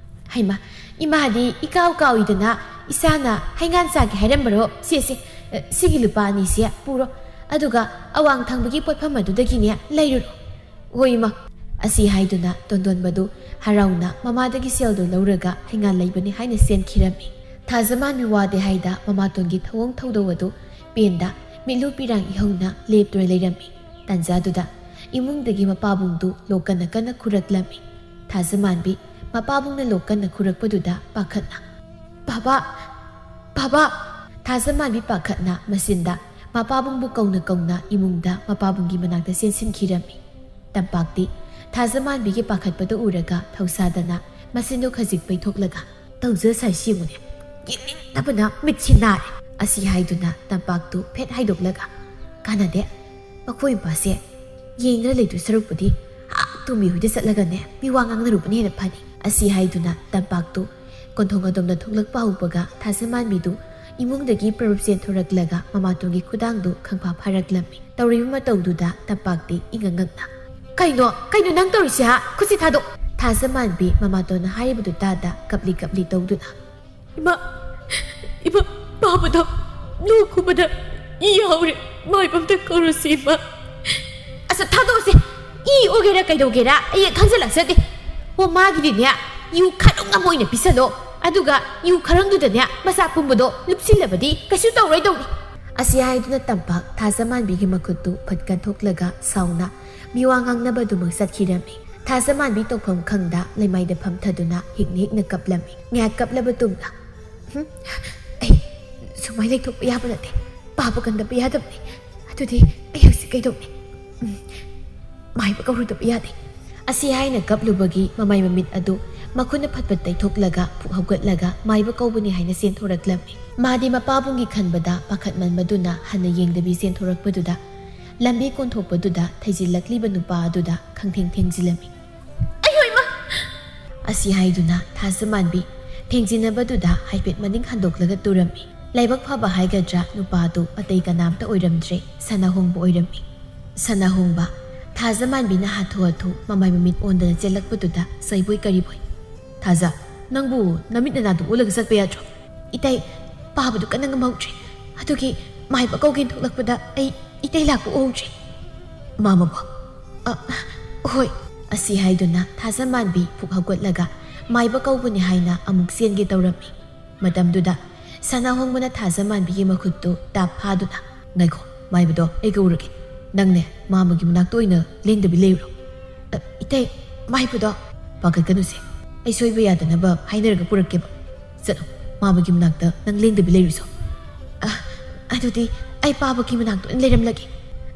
"ꯍꯩꯃꯥ, ꯏꯃꯥꯗꯤ ꯏꯀꯥꯎ ꯀꯥꯎꯏꯗꯅ ꯏꯆꯥꯅ ꯍꯩꯉꯥꯟ ꯆꯥꯒꯦ ꯍꯥꯏꯔꯝꯕꯔꯣ? ꯁꯦ, ꯁꯦ, ꯑ, ꯁꯤꯒꯤ ꯂꯨꯄꯥ ꯑꯅꯤꯁꯦ ꯄꯨꯔꯣ, ꯑꯗꯨꯒ ꯑꯋꯥꯡ ꯊꯪꯕꯒꯤ ꯄꯣꯠꯐꯝ ꯑꯗꯨꯗꯒꯤꯅꯦ ꯂꯩꯔꯨꯔꯣ"꯫ "ꯍꯣꯏ, ꯏꯃꯥ"꯫ ꯑꯁꯤ ꯍꯥꯏꯗꯨꯅ ꯇꯣꯟꯗꯣꯟꯕꯗꯨ ꯍꯔꯥꯎꯅ ꯃꯃꯥꯗꯒꯤ ꯁꯦꯜꯗꯨ ꯂꯧꯔꯒ ꯍꯩꯉꯥꯟ ꯂꯩꯕꯅꯤ ꯍꯥꯏꯅ ꯆꯦꯟꯈꯤꯔꯝꯃꯤ꯫ ꯊꯥꯖꯃꯥꯟꯕꯤ ꯋꯥꯗꯦ ꯍꯥꯏꯗ ꯃꯃꯥꯇꯣꯟꯒꯤ ꯊꯧꯑꯣꯡ ꯊꯧꯗꯧ ꯑꯗꯨ ꯄꯦꯟꯗ ꯃꯤꯠꯂꯨ ꯄꯤꯔꯥꯡ ꯏꯍꯧꯅ ꯂꯦꯞꯇꯨꯅ ꯂꯩꯔꯝꯃꯤ꯫ ꯇꯟꯖꯥꯗꯨꯗ ꯏꯃꯨꯡꯗꯒꯤ ꯃꯄꯥꯕꯨꯡꯗꯨ ꯂꯣꯛ ꯀꯟꯅ ꯀꯟꯅ ꯈꯨꯔꯛꯂꯝꯃꯤ꯫ ꯊꯥꯖꯃꯥꯟꯕꯤ ꯃꯄꯥꯕꯨꯡꯅ ꯂꯣꯛ ꯀꯟꯅ ꯈꯨꯔꯛꯄꯗꯨꯗ ꯄꯥꯈꯠꯅ, "ꯕꯥꯕꯥ! ꯕꯥꯕꯥ!" ꯊꯥꯖꯃꯥꯟꯕꯤ ꯄꯥꯈꯠꯅ ꯃꯆꯤꯟꯗ ꯃꯄꯥꯕꯨꯡꯕꯨ ꯀꯧꯅ ꯀꯧꯅ ꯏꯃꯨꯡꯗ ꯃꯄꯥꯕꯨꯡꯒꯤ ꯃꯅꯥꯛꯇ ꯆꯦꯟꯁꯤꯟꯈꯤꯔꯝꯃꯤ꯫ ꯇꯝꯄꯥꯛꯇꯤ ꯊꯥꯖꯃꯥꯟꯕꯤꯒꯤ ꯄꯥꯈꯠꯄꯗꯨ ꯎꯔꯒ ꯊꯧꯁꯥꯗꯅ ꯃꯆꯤꯟꯗꯨ ꯈꯖꯤꯛ ꯄꯩꯊꯣꯛꯂꯒ, "ꯇꯧꯖꯁꯥꯏ ꯁꯤꯕꯨꯅꯦ, ꯌꯦꯡꯅꯤꯡꯗꯕꯅ ꯃꯤꯠꯁꯤ ꯅꯥꯔꯦ" ꯑꯁꯤ ꯍꯥꯏꯗꯨꯅ ꯇꯝꯄꯥꯛꯇꯨ ꯐꯦꯠ ꯍꯥꯏꯗꯣꯛꯂꯒ, "ꯀꯥꯟꯅꯗꯦ, ꯃꯈꯣꯏ ꯃꯄꯥꯁꯦ ꯌꯦꯡꯗꯅ ꯂꯩꯗꯣꯏ ꯁꯔꯨꯛꯄꯨꯗꯤ ꯑꯥ ꯇꯣꯝꯕꯤ ꯍꯣꯏꯗ ꯆꯠꯂꯒꯅꯦ ꯃꯤꯋꯥ ꯉꯥꯡꯅꯔꯨꯕꯅ ꯍꯦꯟꯅ ꯐꯅꯤ" ꯑꯁꯤ ꯍꯥꯏꯗꯨꯅ ꯇꯝꯄꯥꯛꯇꯨ ꯀꯣꯟꯊꯣꯡ ꯑꯗꯣꯝꯗ ꯊꯣꯛꯂꯛꯄ ꯍꯧꯕꯒ ꯊꯥꯖꯃꯥꯟꯕꯤꯗꯨ ꯏꯃꯨꯡꯗꯒꯤ ꯄ꯭ꯔꯞ ꯆꯦꯟꯊꯣꯔꯛꯂꯒ ꯃꯃꯥꯇꯣꯟꯒꯤ ꯈꯨꯗꯥꯡꯗꯨ ꯈꯪꯐꯥ ꯐꯥꯔꯛꯂꯝꯃꯤ꯫ ꯇꯧꯔꯤꯕ ꯃꯇꯧꯗꯨꯗ ꯇꯝꯄꯥꯛꯇꯤ ꯏꯉꯛ ꯉꯛꯅ, "ꯀꯩꯅꯣ, ꯀꯩꯅꯣ ꯅꯪ ꯇꯧꯔꯤꯁꯦ, ꯍꯥ? ꯈꯨꯠꯁꯤ ꯊꯥꯗꯣꯛ!" ꯊꯥꯖꯃꯥꯟꯕꯤ ꯃꯃꯥꯇꯣꯟꯅ ꯍꯥꯏꯔꯤꯕꯗꯨ ꯇꯥꯗ ꯀꯞꯂꯤ ꯀꯞꯂꯤ ꯇꯧꯗꯨꯅ, "ꯏꯃꯥ, ꯏꯃꯥ, ꯄꯥꯕꯗꯣ ꯂꯣꯛ ꯈꯨꯕꯗ ꯏ ꯌꯥꯎꯔꯦ, ꯃꯥꯏꯕ ꯑꯝꯇ ꯀꯧꯔꯨꯁꯤ ꯏꯃꯥ꯫" "ꯑꯁ ꯊꯥꯗꯣꯛꯑꯁꯦ, ꯏ ꯑꯣꯒꯦꯔꯥ ꯀꯩꯗꯧꯒꯦꯔꯥ ꯑꯩ ꯈꯪꯖꯜꯂꯛꯆꯗꯦ꯫ ꯍꯣ ꯃꯥꯒꯤꯗꯤꯅꯦ ꯌꯨ ꯈꯔꯪ ꯑꯃ ꯑꯣꯏꯅ ꯄꯤꯁꯜꯂꯣ, ꯑꯗꯨꯒ ꯌꯨ ꯈꯔꯪꯗꯨꯗꯅꯦ ꯃꯆꯥ ꯄꯨꯝꯕꯗꯣ ꯂꯨꯞꯁꯤꯜꯂꯕꯗꯤ ꯀꯩꯁꯨ ꯇꯧꯔꯣꯏꯗꯧꯅꯤ" ꯑꯁꯤ ꯍꯥꯏꯗꯨꯅ ꯇꯝꯄꯥꯛ ꯊꯥꯖꯃꯥꯟꯕꯤꯒꯤ ꯃꯈꯨꯠꯇꯨ ꯐꯠ ꯀꯟꯊꯣꯛꯂꯒ ꯁꯥꯎꯅ ꯃꯤꯋꯥ ꯉꯥꯡꯅꯕꯗꯨꯃꯛ ꯆꯠꯈꯤꯔꯝꯃꯤ꯫ ꯊꯥꯖꯃꯥꯟꯕꯤ ꯇꯧꯐꯝ ꯈꯪꯗ ꯂꯩꯃꯥꯏꯗ ꯐꯝꯊꯗꯨꯅ ꯍꯤꯛꯅ ꯍꯤꯛꯅ ꯀꯞꯂꯝꯃꯤ꯫ ꯉꯥꯏꯍꯥꯛ ꯀꯞꯂꯕ ꯇꯨꯡꯗ, "ꯍꯨꯝ, ꯑꯩ ꯁꯨꯃꯥꯏꯅ ꯂꯩꯊꯣꯛꯄ ꯌꯥꯕ ꯅꯠꯇꯦ, ꯄꯥꯕ ꯀꯟꯗꯕ ꯌꯥꯗꯕꯅꯤ꯫ ꯑꯗꯨꯗꯤ ꯑꯩ ꯍꯧꯖꯤꯛ ꯀꯩꯗꯧꯅꯤ? ꯎꯝ, ꯃꯥꯏꯕ ꯀꯧꯔꯨꯗꯕ ꯌꯥꯗꯦ" ꯑꯁꯤ ꯍꯥꯏꯅ ꯀꯞꯂꯨꯕꯒꯤ ꯃꯃꯥꯏ ꯃꯃꯤꯠ ꯑꯗꯨ ꯃꯈꯨꯠꯅ ꯐꯠ ꯐꯠ ꯇꯩꯊꯣꯛꯂꯒ ꯐꯨꯛ ꯍꯧꯒꯠꯂꯒ ꯃꯥꯏꯕ ꯀꯧꯕꯅꯤ ꯍꯥꯏꯅ ꯆꯦꯟꯊꯣꯔꯛꯂꯝꯃꯤ꯫ ꯃꯥꯗꯤ ꯃꯄꯥꯕꯨꯡꯒꯤ ꯈꯟꯕꯗ ꯄꯥꯈꯠꯃꯟꯕꯗꯨꯅ ꯍꯟꯅ ꯌꯦꯡꯗꯕꯤ ꯆꯦꯟꯊꯣꯔꯛꯄꯗꯨꯗ ꯂꯝꯕꯤ ꯀꯣꯟꯊꯣꯛꯄꯗꯨꯗ ꯊꯩꯖꯤꯜꯂꯛꯂꯤꯕ ꯅꯨꯄꯥ ꯑꯗꯨꯗ ꯈꯪꯊꯦꯡ ꯊꯦꯡꯖꯤꯜꯂꯝꯃꯤ꯫ "ꯑꯌꯣ ꯏꯃꯥ!" ꯑꯁꯤ ꯍꯥꯏꯗꯨꯅ ꯊꯥꯖꯃꯥꯟꯕꯤ ꯊꯦꯡꯖꯤꯟꯅꯕꯗꯨꯗ ꯍꯥꯏꯐꯦꯠ ꯃꯅꯤꯡ ꯍꯟꯗꯣꯛꯂꯒ ꯇꯨꯔꯝꯃꯤ꯫ ꯂꯥꯏꯕꯛ ꯐꯕ ꯍꯥꯏꯒꯗ꯭ꯔꯥ, ꯅꯨꯄꯥꯗꯨ ꯑꯇꯩ ꯀꯅꯥꯝꯇ ꯑꯣꯏꯔꯝꯗ꯭ꯔꯦ, ꯁꯅꯥꯍꯣꯡꯕ ꯑꯣꯏꯔꯝꯃꯤ꯫ ꯁꯅꯥꯍꯣꯡꯕ ꯊꯥꯖꯃꯥꯟꯕꯤꯅ ꯍꯥꯊꯨ ꯍꯥꯊꯨ ꯃꯃꯥꯏ ꯃꯃꯤꯠ ꯑꯣꯟꯗꯅ ꯆꯦꯜꯂꯛꯄꯗꯨꯗ ꯆꯩꯕꯣꯏ ꯀꯔꯤꯕꯣꯏ, "ꯊꯥꯖ, ꯅꯪꯕꯨ ꯅꯃꯤꯠ ꯅꯅꯥꯗꯨ ꯑꯣꯜꯂꯒ ꯆꯠꯄ ꯌꯥꯗ꯭ꯔꯣ?" "ꯏꯇꯩ, ꯄꯥꯕꯗꯨ ꯀꯟꯅ ꯉꯝꯍꯧꯗ꯭ꯔꯦ, ꯑꯗꯨꯒꯤ ꯃꯥꯏꯕ ꯀꯧꯒꯦꯅ ꯊꯣꯛꯂꯛꯄꯗ ꯑꯩ ꯏꯇꯩ ꯂꯥꯛꯄ ꯎꯍꯧꯗ꯭ꯔꯦ꯫" "ꯃꯥꯃꯕꯣ?" "ꯑ, ꯍꯣꯏ꯫" ꯑꯁꯤ ꯍꯥꯏꯗꯨꯅ ꯊꯥꯖꯃꯥꯟꯕꯤ ꯐꯨꯛ ꯍꯧꯒꯠꯂꯒ ꯃꯥꯏꯕ ꯀꯧꯕꯅꯤ ꯍꯥꯏꯅ ꯑꯃꯨꯛ ꯆꯦꯟꯒꯦ ꯇꯧꯔꯝꯃꯤ꯫ ꯃꯇꯝꯗꯨꯗ ꯁꯅꯥꯍꯣꯡꯕꯅ ꯊꯥꯖꯃꯥꯟꯕꯤꯒꯤ ꯃꯈꯨꯠꯇꯨ ꯇꯥꯞ ꯐꯥꯗꯨꯅ, "ꯉꯥꯏꯈꯣ, ꯃꯥꯏꯕꯗꯣ ꯑꯩ ꯀꯧꯔꯒꯦ꯫ ꯅꯪꯅꯦ ꯃꯥꯃꯒꯤ ꯃꯅꯥꯛꯇ ꯑꯣꯏꯅ ꯂꯦꯡꯗꯕꯤ ꯂꯩꯔꯨꯔꯣ꯫" "ꯑ, ꯏꯇꯩ, ꯃꯥꯏꯕꯗꯣ?" "ꯄꯥꯈꯠꯀꯅꯨꯁꯦ, ꯑꯩ ꯁꯣꯏꯕ ꯌꯥꯗꯅꯕ ꯍꯥꯏꯅꯔꯒ ꯄꯨꯔꯛꯀꯦꯕ꯫ ꯆꯠꯂꯣ, ꯃꯥꯕꯒꯤ ꯃꯅꯥꯛꯇ ꯅꯪ ꯂꯦꯡꯗꯕꯤ ꯂꯩꯔꯨꯆꯣ꯫ "ꯑ, ꯑꯗꯨꯗꯤ ꯑꯩ ꯄꯥꯕꯒꯤ ꯃꯅꯥꯛꯇ ꯑꯣꯏꯅ ꯂꯩꯔꯝꯂꯒꯦ"꯫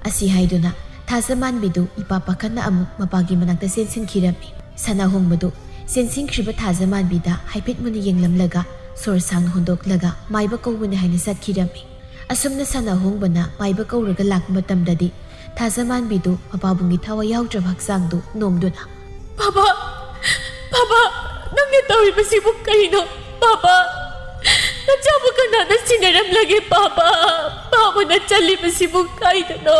ꯑꯁꯤ ꯍꯥꯏꯗꯨꯅ ꯊꯥꯖꯃꯥꯟꯕꯤꯗꯨ ꯏꯄꯥ ꯄꯥꯈꯠꯅ ꯑꯃꯨꯛ ꯃꯄꯥꯒꯤ ꯃꯅꯥꯛꯇ ꯆꯦꯟꯁꯤꯟꯈꯤꯔꯝꯃꯤ꯫ ꯁꯅꯥꯍꯣꯡꯕꯗꯨ ꯆꯦꯟꯁꯤꯟꯈ꯭ꯔꯤꯕ ꯊꯥꯖꯃꯥꯟꯕꯤꯗ ꯍꯥꯏꯐꯦꯠ ꯃꯨꯟꯅ ꯌꯦꯡꯂꯝꯂꯒ ꯁꯣꯔ ꯁꯥꯡꯅ ꯍꯣꯟꯗꯣꯛꯂꯒ ꯃꯥꯏꯕ ꯀꯧꯕꯅꯤ ꯍꯥꯏꯅ ꯆꯠꯈꯤꯔꯝꯃꯤ꯫ ꯑꯁꯨꯝꯅ ꯁꯅꯥꯍꯣꯡꯕꯅ ꯃꯥꯏꯕ ꯀꯧꯔꯒ ꯂꯥꯛꯄ ꯃꯇꯝꯗꯗꯤ ꯊꯥꯖꯃꯥꯟꯕꯤꯗꯨ ꯃꯄꯥꯕꯨꯡꯒꯤ ꯊꯋꯥꯏ ꯌꯥꯎꯗ꯭ꯔꯕ ꯍꯛꯆꯥꯡꯗꯨ ꯅꯣꯝꯗꯨꯅ, "ꯄꯥꯕ! ꯄꯥꯕ! ꯅꯪꯅ ꯇꯧꯔꯤꯕꯁꯤꯕꯨ ꯀꯔꯤꯅꯣ? ꯄꯥꯕ! ꯅꯆꯥꯕꯨ ꯀꯅꯥꯅ ꯁꯤꯟꯅꯔꯝꯂꯒꯦ, ꯄꯥꯕ? ꯄꯥꯕꯅ ꯆꯠꯂꯤꯕꯁꯤꯕꯨ ꯀꯥꯏꯗꯅꯣ?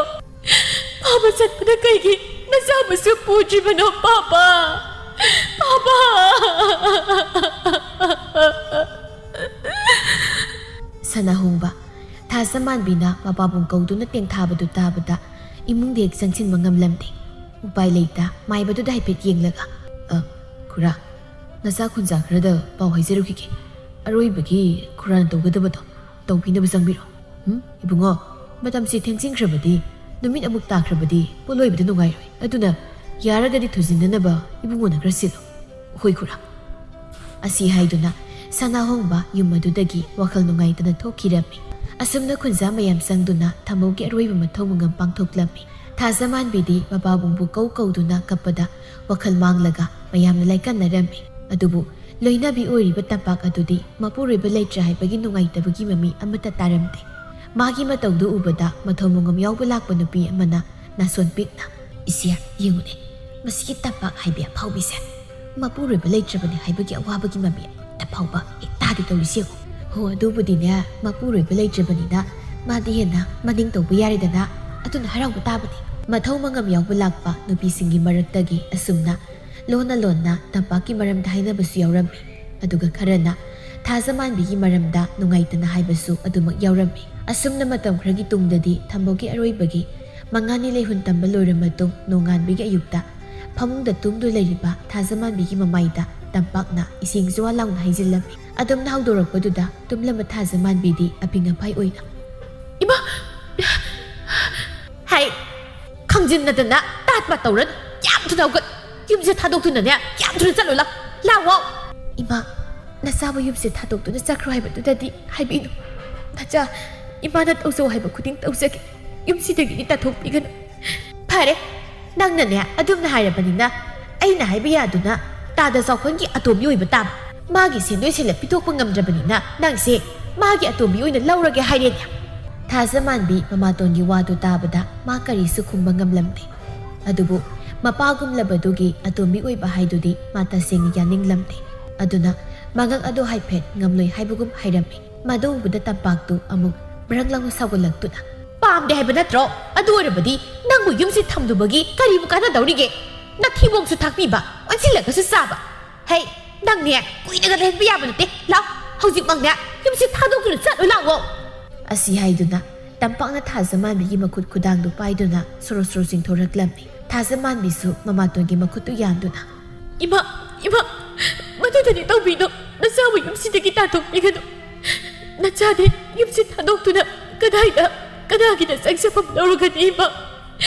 ꯄꯥꯕ ꯆꯠꯄꯗ ꯀꯩꯒꯤ ꯅꯆꯥꯕꯨꯁꯨ ꯄꯨꯗ꯭ꯔꯤꯕꯅꯣ, ꯄꯥꯕ? ꯄꯥꯕ!" ꯁꯅꯥꯍꯣꯡꯕ, ꯊꯥꯖꯃꯥꯟꯕꯤꯅ ꯃꯄꯥꯕꯨꯡ ꯀꯧꯗꯨꯅ ꯇꯦꯡꯊꯥꯕꯗꯨ ꯇꯥꯕꯗ ꯏꯃꯨꯡꯗ ꯍꯦꯛ ꯆꯪꯁꯤꯟꯕ ꯉꯝꯂꯝꯗꯦ꯫ ꯎꯄꯥꯏ ꯂꯩꯇ ꯃꯥꯏꯕꯗꯨꯗ ꯍꯥꯏꯐꯦꯠ ꯌꯦꯡꯂꯒ, "ꯑ, ꯈꯨꯔꯥ, ꯅꯆꯥ ꯈꯨꯟꯖꯥ ꯈꯔꯗ ꯄꯥꯎ ꯍꯥꯏꯖꯔꯨꯈꯤꯒꯦ꯫ ꯑꯔꯣꯏꯕꯒꯤ ꯈꯨꯔꯥꯅ ꯇꯧꯒꯗꯕꯗꯣ ꯇꯧꯕꯤꯅꯕ ꯆꯪꯕꯤꯔꯣ꯫ ꯎꯝ, ꯏꯕꯨꯡꯉꯣ, ꯃꯇꯝꯁꯤ ꯊꯦꯡꯖꯤꯟꯈ꯭ꯔꯕꯗꯤ, ꯅꯨꯃꯤꯠ ꯑꯃꯨꯛ ꯇꯥꯈ꯭ꯔꯕꯗꯤ ꯄꯣꯠꯂꯣꯏꯕꯗ ꯅꯨꯡꯉꯥꯏꯔꯣꯏ꯫ ꯑꯗꯨꯅ ꯌꯥꯔꯒꯗꯤ ꯊꯨꯖꯤꯟꯅꯅꯕ ꯏꯕꯨꯡꯉꯣꯅ ꯈꯔ ꯁꯤꯜꯂꯨ꯫ ꯍꯣꯏ ꯈꯨꯔꯥ"꯫ ꯑꯁꯤ ꯍꯥꯏꯗꯨꯅ ꯁꯅꯥꯍꯣꯡꯕ ꯌꯨꯝ ꯑꯗꯨꯗꯒꯤ ꯋꯥꯈꯜ ꯅꯨꯡꯉꯥꯏꯇꯅ ꯊꯣꯛꯈꯤꯔꯝꯃꯤ꯫ ꯑꯁꯨꯝꯅ ꯈꯨꯟꯖꯥ ꯃꯌꯥꯝ ꯆꯪꯗꯨꯅ ꯊꯝꯕꯧꯒꯤ ꯑꯔꯣꯏꯕ ꯃꯊꯧ ꯃꯉꯝ ꯄꯥꯡꯊꯣꯛꯂꯝꯃꯤ꯫ ꯊꯥꯖꯃꯥꯟꯕꯤꯗꯤ ꯃꯄꯥꯕꯨꯡꯕꯨ ꯀꯧ ꯀꯧꯗꯨꯅ ꯀꯞꯄꯗ ꯋꯥꯈꯜ ꯃꯥꯡꯂꯒ ꯃꯌꯥꯝꯅ ꯂꯥꯏꯀꯠꯅꯔꯝꯃꯤ꯫ ꯑꯗꯨꯕꯨ ꯂꯣꯏꯅꯕꯤ ꯑꯣꯏꯔꯤꯕ ꯇꯝꯄꯥꯛ ꯑꯗꯨꯗꯤ ꯃꯄꯨꯔꯣꯏꯕ ꯂꯩꯇ꯭ꯔꯦ ꯍꯥꯏꯕꯒꯤ ꯅꯨꯡꯉꯥꯏꯇꯕꯒꯤ ꯃꯃꯤ ꯑꯃꯠꯇ ꯇꯥꯔꯝꯗꯦ꯫ ꯃꯥꯒꯤ ꯃꯇꯧꯗꯨ ꯎꯕꯗ ꯃꯊꯧ ꯃꯉꯝ ꯌꯥꯎꯕ ꯂꯥꯛꯄ ꯅꯨꯄꯤ ꯑꯃꯅ ꯅꯥꯁꯣꯟ ꯄꯤꯛꯅ, "ꯏꯆꯦ, ꯌꯦꯡꯉꯨꯅꯦ, ꯃꯁꯤꯒꯤ ꯇꯝꯄꯥꯛ ꯍꯥꯏꯕꯤ ꯑꯐꯥꯎꯕꯤꯁꯦ ꯃꯄꯨꯔꯣꯏꯕ ꯂꯩꯇ꯭ꯔꯕꯅꯤ ꯍꯥꯏꯕꯒꯤ ꯑꯋꯥꯕꯒꯤ ꯃꯃꯤ ꯑꯝꯇ ꯐꯥꯎꯕ ꯍꯦꯛ ꯇꯥꯗꯦ ꯇꯧꯔꯤꯁꯤ ꯌꯦꯡꯉꯨ꯫ ꯍꯣ, ꯑꯗꯨꯕꯨꯗꯤꯅꯦ, ꯃꯄꯨꯔꯣꯏꯕ ꯂꯩꯇ꯭ꯔꯕꯅꯤꯅ ꯃꯥꯗꯤ ꯍꯦꯟꯅ ꯃꯅꯤꯡ ꯇꯧꯕ ꯌꯥꯔꯦꯗꯅ, ꯑꯗꯨꯅ ꯍꯔꯥꯎꯕ ꯇꯥꯕꯅꯤ"꯫ ꯃꯊꯧ ꯃꯉꯝ ꯌꯥꯎꯕ ꯂꯥꯛꯄ ꯅꯨꯄꯤꯁꯤꯡꯒꯤ ꯃꯔꯛꯇꯒꯤ ꯑꯁꯨꯝꯅ ꯂꯣꯟꯅ ꯂꯣꯟꯅ ꯇꯝꯄꯥꯛꯀꯤ ꯃꯔꯝꯗ ꯍꯥꯏꯅꯕꯁꯨ ꯌꯥꯎꯔꯝꯃꯤ꯫ ꯑꯗꯨꯒ ꯈꯔꯅ ꯊꯥꯖꯃꯥꯟꯕꯤꯒꯤ ꯃꯔꯝꯗ ꯅꯨꯡꯉꯥꯏꯇꯅ ꯍꯥꯏꯕꯁꯨ ꯑꯗꯨꯃꯛ ꯌꯥꯎꯔꯝꯃꯤ꯫ ꯑꯁꯨꯝꯅ ꯃꯇꯝ ꯈꯔꯒꯤ ꯇꯨꯡꯗꯗꯤ ꯊꯝꯕꯧꯒꯤ ꯑꯔꯣꯏꯕꯒꯤ ꯃꯉꯥꯅꯤ ꯂꯩꯍꯨꯟ ꯇꯝꯕ ꯂꯣꯏꯔ ꯃꯇꯨꯡ ꯅꯣꯡꯉꯥꯟꯕꯒꯤ ꯑꯌꯨꯛꯇ ꯐꯃꯨꯡꯗ ꯇꯨꯝꯗꯨ ꯂꯩꯔꯤꯕ ꯊꯥꯖꯃꯥꯟꯕꯤꯒꯤ ꯃꯃꯥꯏꯗ ꯇꯝꯄꯥꯛꯅ ꯏꯁꯤꯡ ꯖ꯭ꯋꯥ ꯂꯥꯎꯅ ꯍꯩꯖꯤꯜꯂꯝꯃꯤ꯫ ꯑꯗꯨꯝꯅ ꯍꯧꯗꯣꯔꯛꯄꯗꯨꯗ ꯇꯨꯝꯂꯝꯕ ꯊꯥꯖꯃꯥꯟꯕꯤꯗꯤ ꯑꯄꯤꯡ ꯑꯄꯥꯏ ꯑꯣꯏꯅ, "ꯏꯃꯥ! ꯍꯥꯏ, ꯈꯪꯖꯤꯟꯅꯗꯅ ꯇꯥꯠ ꯄꯥꯠ ꯇꯧꯔꯅꯨ꯫ ꯌꯥꯝ ꯊꯨꯅ ꯍꯧꯒꯠ꯫ ꯌꯨꯝꯁꯦ ꯊꯥꯗꯣꯛꯇꯨꯅꯅꯦ, ꯌꯥꯝ ꯊꯨꯅ ꯆꯠꯂꯨ ꯂꯥꯎ"꯫ ꯂꯥꯛꯑꯣ꯫ ꯏꯃꯥ, ꯅꯆꯥꯕꯨ ꯌꯨꯝꯁꯦ ꯊꯥꯗꯣꯛꯇꯨꯅ ꯆꯠꯈ꯭ꯔꯣ ꯍꯥꯏꯕꯗꯨꯗꯗꯤ ꯍꯥꯏꯕꯤꯅꯨ꯫ ꯅꯆꯥ, ꯏꯃꯥꯅ ꯇꯧꯖꯧ ꯍꯥꯏꯕ ꯈꯨꯗꯤꯡ ꯇꯧꯖꯒꯦ꯫ ꯌꯨꯝꯁꯤꯗꯒꯤꯗꯤ ꯇꯥꯟꯊꯣꯛꯄꯤꯒꯅꯨ꯫ ꯐꯔꯦ, ꯅꯪꯅꯅꯦ ꯑꯗꯨꯝꯅ ꯍꯥꯏꯔꯕꯅꯤꯅ ꯑꯩꯅ ꯍꯥꯏꯕ ꯌꯥꯗꯨꯅ ꯇꯥꯗ ꯆꯥꯎꯈꯣꯟꯒꯤ ꯑꯇꯣꯝꯕꯤ ꯑꯣꯏꯕ ꯇꯥꯕ꯫ ꯃꯥꯒꯤ ꯁꯦꯟꯗꯣꯏ ꯁꯦꯜꯂ ꯄꯤꯊꯣꯛꯄ ꯉꯝꯗ꯭ꯔꯕꯅꯤꯅ ꯅꯪꯁꯦ ꯃꯥꯒꯤ ꯑꯇꯣꯝꯕꯤ ꯑꯣꯏꯅ ꯂꯧꯔꯒꯦ ꯍꯥꯏꯔꯦꯅꯦ꯫ ꯊꯥꯖꯃꯥꯟꯕꯤ ꯃꯃꯥꯇꯣꯟꯒꯤ ꯋꯥꯗꯨ ꯇꯥꯕꯗ ꯃꯥ ꯀꯔꯤꯁꯨ ꯈꯨꯝꯕ ꯉꯝꯂꯝꯗꯦ꯫ ꯑꯗꯨꯕꯨ ꯃꯄꯥꯒꯨꯝꯂꯕꯗꯨꯒꯤ ꯑꯇꯣꯝꯕꯤ ꯑꯣꯏꯕ ꯍꯥꯏꯗꯨꯗꯤ ꯃꯥ ꯇꯁꯦꯡꯅ ꯌꯥꯅꯤꯡꯂꯝꯗꯦ꯫ ꯑꯗꯨꯅ ꯃꯉꯛ ꯑꯗꯨ ꯍꯥꯏꯐꯦꯠ ꯉꯝꯂꯣꯏ ꯍꯥꯏꯕꯒꯨꯝ ꯍꯥꯏꯔꯝꯃꯤ꯫ ꯃꯗꯨ ꯎꯕꯗ ꯇꯝꯄꯥꯛꯇꯨ ꯑꯃꯨꯛ ꯕ꯭ꯔꯪ ꯂꯥꯎꯅ ꯁꯥꯎꯒꯠꯂꯛꯇꯨꯅ, "ꯄꯥꯝꯗꯦ ꯍꯥꯏꯕ ꯅꯠꯇ꯭ꯔꯣ? ꯑꯗꯨ ꯑꯣꯏꯔꯕꯗꯤ ꯅꯪꯕꯨ ꯌꯨꯝꯁꯤ ꯊꯝꯂꯨꯕꯒꯤ ꯀꯔꯤꯕꯨ ꯀꯥꯟꯅꯗꯧꯔꯤꯒꯦ? ꯅꯊꯤꯕꯣꯡꯁꯨ ꯊꯥꯛꯄꯤꯕ, ꯑꯣꯟꯁꯤꯜꯂꯒꯁꯨ ꯆꯥꯕ꯫ ꯍꯩ, ꯅꯪꯅꯦ ꯀꯨꯏꯅꯒ ꯂꯩꯍꯟꯕ ꯌꯥꯕ ꯅꯠꯇꯦ꯫ ꯂꯥꯎ, ꯍꯧꯖꯤꯛꯃꯛꯅꯦ ꯌꯨꯝꯁꯤ ꯊꯥꯗꯣꯛꯇꯨꯅ ꯆꯠꯂꯨ ꯂꯥꯛꯑꯣ!" ꯑꯁꯤ ꯍꯥꯏꯗꯨꯅ ꯇꯝꯄꯥꯛꯅ ꯊꯥꯖꯃꯥꯟꯕꯤꯒꯤ ꯃꯈꯨꯠ ꯈꯨꯗꯥꯡꯗꯨ ꯄꯥꯏꯗꯨꯅ ꯁꯣꯔꯣ ꯁꯣꯔꯣ ꯆꯤꯡꯊꯣꯔꯛꯂꯝꯃꯤ꯫ ꯊꯥꯖꯃꯥꯟꯕꯤꯁꯨ ꯃꯃꯥꯇꯣꯟꯒꯤ ꯃꯈꯨꯠꯇꯨ ꯌꯥꯟꯗꯨꯅ, "ꯏꯃꯥ, ꯏꯃꯥ, ꯃꯗꯨꯗꯗꯤ ꯇꯧꯕꯤꯅꯨ꯫ ꯅꯆꯥꯕꯨ ꯌꯨꯝꯁꯤꯗꯒꯤ ꯇꯥꯟꯊꯣꯛꯄꯤꯒꯅꯨ꯫ ꯅꯆꯥꯗꯤ ꯌꯨꯝꯁꯤ ꯊꯥꯗꯣꯛꯇꯨꯅ ꯀꯗꯥꯏꯗ, ꯀꯅꯥꯒꯤꯗ ꯆꯪꯖꯐꯝ ꯂꯧꯔꯨꯒꯅꯤ, ꯏꯃꯥ?"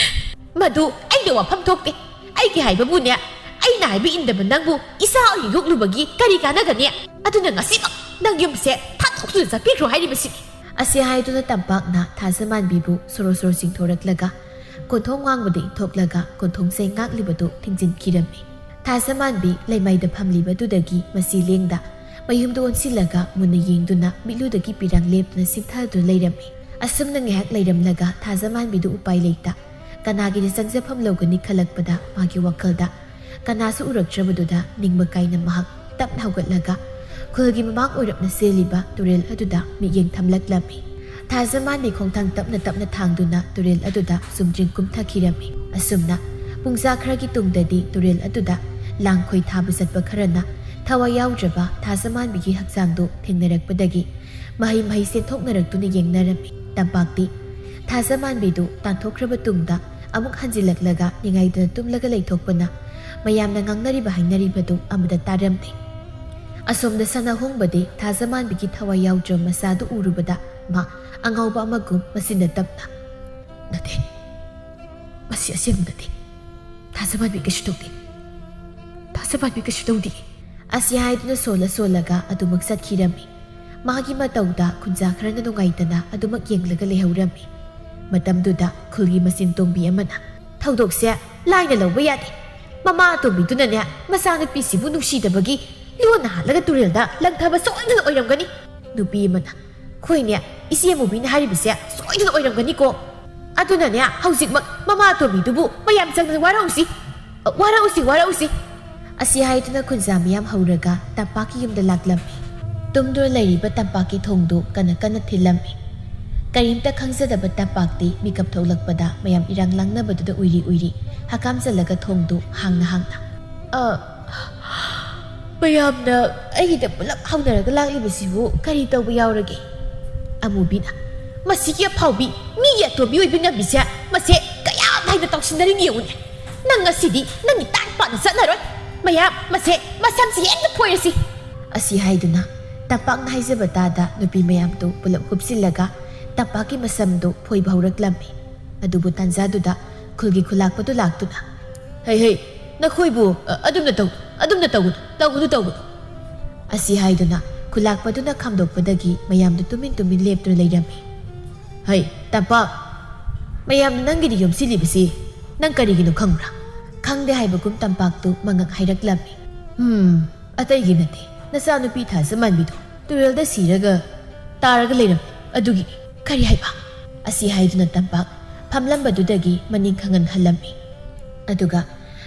"ꯃꯗꯨ ꯑꯩꯅ ꯋꯥꯐꯝ ꯊꯣꯛꯇꯦ꯫ ꯑꯩꯒꯤ ꯍꯥꯏꯕꯕꯨꯅꯦ, ꯑꯩꯅ ꯍꯥꯏꯕ ꯏꯟꯗꯕ ꯅꯪꯕꯨ ꯏꯆꯥ ꯑꯣꯏꯅ ꯌꯣꯛꯂꯨꯕꯒꯤ ꯀꯔꯤ ꯀꯥꯟꯅꯒꯅꯤ? ꯑꯗꯨꯅ ꯉꯁꯤꯃꯛ ꯅꯪ ꯌꯨꯝꯁꯦ ꯊꯥꯗꯣꯛꯇꯨꯅ ꯆꯠꯄꯤꯈ꯭ꯔꯣ ꯍꯥꯏꯔꯤꯕꯁꯤꯅꯤ꯫" ꯑꯁꯤ ꯍꯥꯏꯗꯨꯅ ꯇꯝꯄꯥꯛꯅ ꯊꯥꯖꯃꯥꯟꯕꯤꯕꯨ ꯁꯣꯔꯣ ꯁꯣꯔꯣ ꯆꯤꯡꯊꯣꯔꯛꯂꯒ ꯀꯣꯟꯊꯣꯡ ꯋꯥꯡꯃꯗ ꯏꯟꯊꯣꯛꯂꯒ ꯀꯣꯟꯊꯣꯡ ꯆꯩ ꯉꯥꯛꯂꯤꯕꯗꯨ ꯊꯤꯡꯖꯤꯟꯈꯤꯔꯝꯃꯤ꯫ ꯊꯥꯖꯃꯥꯟꯕꯤ ꯂꯩꯃꯥꯏꯗ ꯐꯝꯂꯤꯕꯗꯨꯗꯒꯤ ꯃꯁꯤ ꯂꯦꯡꯗ ꯃꯌꯨꯝꯗ ꯑꯣꯟꯁꯤꯜꯂꯒ ꯃꯨꯟꯅ ꯌꯦꯡꯗꯨꯅ ꯃꯤꯠꯂꯨꯗꯒꯤ ꯄꯤꯔꯥꯡ ꯂꯦꯞꯇꯨꯅ ꯁꯤꯡꯊꯗꯨꯅ ꯂꯩꯔꯝꯃꯤ꯫ ꯑꯁꯨꯝꯅ ꯉꯥꯏꯍꯥꯛ ꯂꯩꯔꯝꯂꯒ ꯊꯥꯖꯃꯥꯟꯕꯤꯗꯨ ꯎꯄꯥꯏ ꯂꯩꯇ ꯀꯅꯥꯒꯤꯗ ꯆꯪꯖꯐꯝ ꯂꯧꯒꯅꯤ ꯈꯜꯂꯛꯄꯗ ꯃꯥꯒꯤ ꯋꯥꯈꯜꯗ ꯀꯅꯥꯁꯨ ꯎꯔꯛꯇ꯭ꯔꯕꯗꯨꯗ ꯅꯤꯡꯕ ꯀꯥꯏꯅ ꯃꯍꯥꯛ ꯇꯞꯅ ꯍꯧꯒꯠꯂꯒ ꯈꯨꯜꯒꯤ ꯃꯃꯥꯡ ꯑꯣꯏꯔꯞꯅ ꯆꯦꯜꯂꯤꯕ ꯇꯨꯔꯦꯜ ꯑꯗꯨꯗ ꯃꯤꯠꯌꯦꯡ ꯊꯝꯂꯛꯂꯝꯃꯤ꯫ ꯊꯥꯖꯃꯥꯟꯕꯤ ꯈꯣꯡꯊꯥꯡ ꯇꯞꯅ ꯇꯞꯅ ꯊꯥꯡꯗꯨꯅ ꯇꯨꯔꯦꯜ ꯑꯗꯨꯗ ꯆꯨꯝꯗ꯭ꯔꯤꯡ ꯀꯨꯝꯊꯈꯤꯔꯝꯃꯤ꯫ ꯑꯁꯨꯝꯅ ꯄꯨꯡꯖꯥ ꯈꯔꯒꯤ ꯇꯨꯡꯗꯗꯤ ꯇꯨꯔꯦꯜ ꯑꯗꯨꯗ ꯂꯥꯡꯈꯣꯏ ꯊꯥꯕ ꯆꯠꯄ ꯈꯔꯅ ꯊꯋꯥꯏ ꯌꯥꯎꯗ꯭ꯔꯕ ꯊꯥꯖꯃꯥꯟꯕꯤꯒꯤ ꯍꯛꯆꯥꯡꯗꯨ ꯊꯦꯡꯅꯔꯛꯄꯗꯒꯤ ꯃꯍꯩ ꯃꯍꯩ ꯆꯦꯟꯊꯣꯛꯅꯔꯛꯇꯨꯅ ꯌꯦꯡꯅꯔꯝꯃꯤ꯫ ꯇꯝꯄꯥꯛꯇꯤ ꯊꯥꯖꯃꯥꯟꯕꯤꯗꯨ ꯇꯥꯟꯊꯣꯛꯈ꯭ꯔꯕ ꯇꯨꯡꯗ ꯑꯃꯨꯛ ꯍꯟꯖꯤꯜꯂꯛꯂꯒ ꯅꯤꯡꯉꯥꯏꯗꯅ ꯇꯨꯝꯂꯒ ꯂꯩꯊꯣꯛꯄꯅ ꯃꯌꯥꯝꯅ ꯉꯥꯡꯅꯔꯤꯕ ꯍꯥꯏꯅꯔꯤꯕꯗꯨ ꯑꯃꯗ ꯇꯥꯔꯝꯗꯦ꯫ ꯑꯁꯣꯝꯗ ꯁꯅꯥꯍꯣꯡꯕꯗꯤ ꯊꯥꯖꯃꯥꯟꯕꯤꯒꯤ ꯊꯋꯥꯏ ꯌꯥꯎꯗ꯭ꯔꯕ ꯃꯆꯥꯗꯨ ꯎꯔꯨꯕꯗ ꯃꯥ ꯑꯉꯥꯎꯕ ꯑꯃꯒꯨꯝ ꯃꯆꯤꯟꯗ ꯇꯞꯅ, "ꯅꯠꯇꯦ, ꯃꯁꯤ ꯑꯁꯦꯡꯕ ꯅꯠꯇꯦ꯫ ꯊꯥꯖꯃꯥꯟꯕꯤ ꯀꯩꯁꯨ ꯇꯧꯗꯦ꯫ ꯊꯥꯖꯃꯥꯟꯕꯤ ꯀꯩꯁꯨ ꯇꯧꯗꯦ꯫" ꯑꯁꯤ ꯍꯥꯏꯗꯨꯅ ꯁꯣꯜꯂ ꯁꯣꯜꯂꯒ ꯑꯗꯨꯃꯛ ꯆꯠꯈꯤꯔꯝꯃꯤ꯫ ꯃꯥꯒꯤ ꯃꯇꯧꯗ ꯈꯨꯟꯖꯥ ꯈꯔꯅ ꯅꯨꯡꯉꯥꯏꯇꯅ ꯑꯗꯨꯃꯛ ꯌꯦꯡꯂꯒ ꯂꯩꯍꯧꯔꯝꯃꯤ꯫ ꯃꯇꯝꯗꯨꯗ ꯈꯨꯜꯒꯤ ꯃꯆꯤꯟ ꯇꯣꯡꯕꯤ ꯑꯃꯅ, "ꯊꯧꯗꯣꯛꯁꯦ ꯂꯥꯏꯅ ꯂꯧꯕ ꯌꯥꯗꯦ꯫ ꯃꯃꯥ ꯑꯇꯣꯝꯕꯤꯗꯨꯅꯅꯦ ꯃꯆꯥꯅꯨꯄꯤꯁꯤꯕꯨ ꯅꯨꯡꯁꯤꯗꯕꯒꯤ ꯂꯣꯟꯅ ꯍꯥꯠꯂꯒ ꯇꯨꯔꯦꯜꯗ ꯂꯪꯊꯕ ꯁꯣꯏꯗꯅ ꯑꯣꯏꯔꯝꯒꯅꯤ"꯫ ꯅꯨꯄꯤ ꯑꯃꯅ, "ꯈꯣꯏꯅꯦ, ꯏꯆꯦ ꯑꯃꯨꯕꯤꯅ ꯍꯥꯏꯔꯤꯕꯁꯦ ꯁꯣꯏꯗꯅ ꯑꯣꯏꯔꯝꯒꯅꯤꯀꯣ꯫ ꯑꯗꯨꯅꯅꯦ ꯍꯧꯖꯤꯛꯃꯛ ꯃꯃꯥ ꯑꯇꯣꯝꯕꯤꯗꯨꯕꯨ ꯃꯌꯥꯝ ꯆꯪꯗꯅ ꯋꯥꯔꯧꯁꯤ꯫ ꯑ, ꯋꯥꯔꯧꯁꯤ, ꯋꯥꯔꯧꯁꯤ"꯫ ꯑꯁꯤ ꯍꯥꯏꯗꯨꯅ ꯈꯨꯟꯖꯥ ꯃꯤꯌꯥꯝ ꯍꯧꯔꯒ ꯇꯝꯄꯥꯛꯀꯤ ꯌꯨꯝꯗ ꯂꯥꯛꯂꯝꯃꯤ꯫ ꯇꯨꯝꯗꯨꯅ ꯂꯩꯔꯤꯕ ꯇꯝꯄꯥꯛꯀꯤ ꯊꯣꯡꯗꯨ ꯀꯟꯅ ꯀꯟꯅ ꯊꯤꯜꯂꯝꯃꯤ꯫ ꯀꯔꯤꯝꯇ ꯈꯪꯖꯗꯕ ꯇꯝꯄꯥꯛꯇꯤ ꯃꯤꯀꯞ ꯊꯣꯛꯂꯛꯄꯗ ꯃꯌꯥꯝ ꯏꯔꯥꯡ ꯂꯥꯡꯅꯕꯗꯨꯗ ꯎꯏꯔꯤ ꯎꯏꯔꯤ ꯍꯀꯥꯝ ꯆꯜꯂꯒ ꯊꯣꯡꯗꯨ ꯍꯥꯡꯅ ꯍꯥꯡꯅ, "ꯑ, ꯃꯌꯥꯝꯅ ꯑꯩꯒꯤꯗ ꯄꯨꯂꯞ ꯍꯧꯅꯔꯒ ꯂꯥꯛꯂꯤꯕꯁꯤꯕꯨ ꯀꯔꯤ ꯇꯧꯕ ꯌꯥꯎꯔꯒꯦ?" ꯑꯃꯨꯕꯤꯅ, "ꯃꯁꯤꯒꯤ ꯑꯐꯥꯎꯕꯤ, ꯃꯤꯒꯤ ꯑꯇꯣꯝꯕꯤ ꯑꯣꯏꯕ ꯉꯝꯃꯤꯁꯦ, ꯃꯁꯦ ꯀꯌꯥꯝ ꯍꯩꯅ ꯇꯧꯁꯤꯟꯅꯔꯤꯅꯤ ꯌꯦꯡꯉꯨꯅꯦ꯫ ꯅꯪ ꯉꯁꯤꯗꯤ ꯅꯪꯒꯤ ꯇꯥꯠ ꯄꯥꯠꯅ ꯆꯠꯅꯔꯣꯏ꯫ ꯃꯌꯥꯝ, ꯃꯁꯦ ꯃꯁꯝꯁꯤ ꯍꯦꯛꯇ ꯐꯣꯏꯔꯁꯤ"꯫ ꯑꯁꯤ ꯍꯥꯏꯗꯨꯅ ꯇꯝꯄꯥꯛꯅ ꯍꯥꯏꯖꯕ ꯇꯥꯗ ꯅꯨꯄꯤ ꯃꯌꯥꯝꯗꯨ ꯄꯨꯂꯞ ꯍꯨꯞꯆꯤꯜꯂꯒ ꯇꯝꯄꯥꯛꯀꯤ ꯃꯁꯝꯗꯨ ꯐꯣꯏꯕ ꯍꯧꯔꯛꯂꯝꯃꯤ꯫ ꯑꯗꯨꯕꯨ ꯇꯥꯟꯖꯥꯗꯨꯗ ꯈꯨꯜꯒꯤ ꯈꯨꯂꯥꯛꯄꯗꯨ ꯂꯥꯛꯇꯨꯅ, "ꯍꯩ, ꯍꯩ, ꯅꯈꯣꯏꯕꯨ, ꯑ, ꯑꯗꯨꯝꯅ ꯇꯧ-, ꯑꯗꯨꯝꯅ ꯇꯧꯒꯅꯨ, ꯇꯧꯒꯅꯨ, ꯇꯧꯒꯅꯨ"꯫ ꯑꯁꯤ ꯍꯥꯏꯗꯨꯅ ꯈꯨꯂꯥꯛꯄꯗꯨꯅ ꯈꯥꯝꯗꯣꯛꯄꯗꯒꯤ ꯃꯌꯥꯝꯗꯨ ꯇꯨꯃꯤꯟ ꯇꯨꯃꯤꯟ ꯂꯦꯞꯇꯨꯅ ꯂꯩꯔꯝꯃꯤ꯫ "ꯍꯩ, ꯇꯝꯄꯥꯛ, ꯃꯌꯥꯝꯅ ꯅꯪꯒꯤꯗꯤ ꯌꯣꯝꯁꯤꯜꯂꯤꯕꯁꯤ ꯅꯪ ꯀꯔꯤꯒꯤꯅꯣ ꯈꯪꯕ꯭ꯔꯥ?" ꯈꯪꯗꯦ ꯍꯥꯏꯕꯒꯨꯝ ꯇꯝꯄꯥꯛꯇꯨ ꯃꯉꯛ ꯍꯥꯏꯔꯛꯂꯝꯃꯤ꯫ "ꯎꯝ, ꯑꯇꯩꯒꯤ ꯅꯠꯇꯦ, ꯅꯆꯥꯅꯨꯄꯤ ꯊꯥꯖ ꯃꯥꯟꯕꯤꯗꯣ ꯇꯨꯔꯦꯜꯗ ꯁꯤꯔꯒ ꯇꯥꯔꯒ ꯂꯩꯔꯝꯃꯤ, ꯑꯗꯨꯒꯤꯅꯤ"꯫ "ꯀꯔꯤ ꯍꯥꯏꯕ?" ꯑꯁꯤ ꯍꯥꯏꯗꯨꯅ ꯇꯝꯄꯥꯛ ꯐꯝꯂꯝꯕꯗꯨꯗꯒꯤ ꯃꯅꯤꯡ ꯈꯪꯍꯟ ꯍꯜꯂꯝꯃꯤ꯫ ꯑꯗꯨꯒ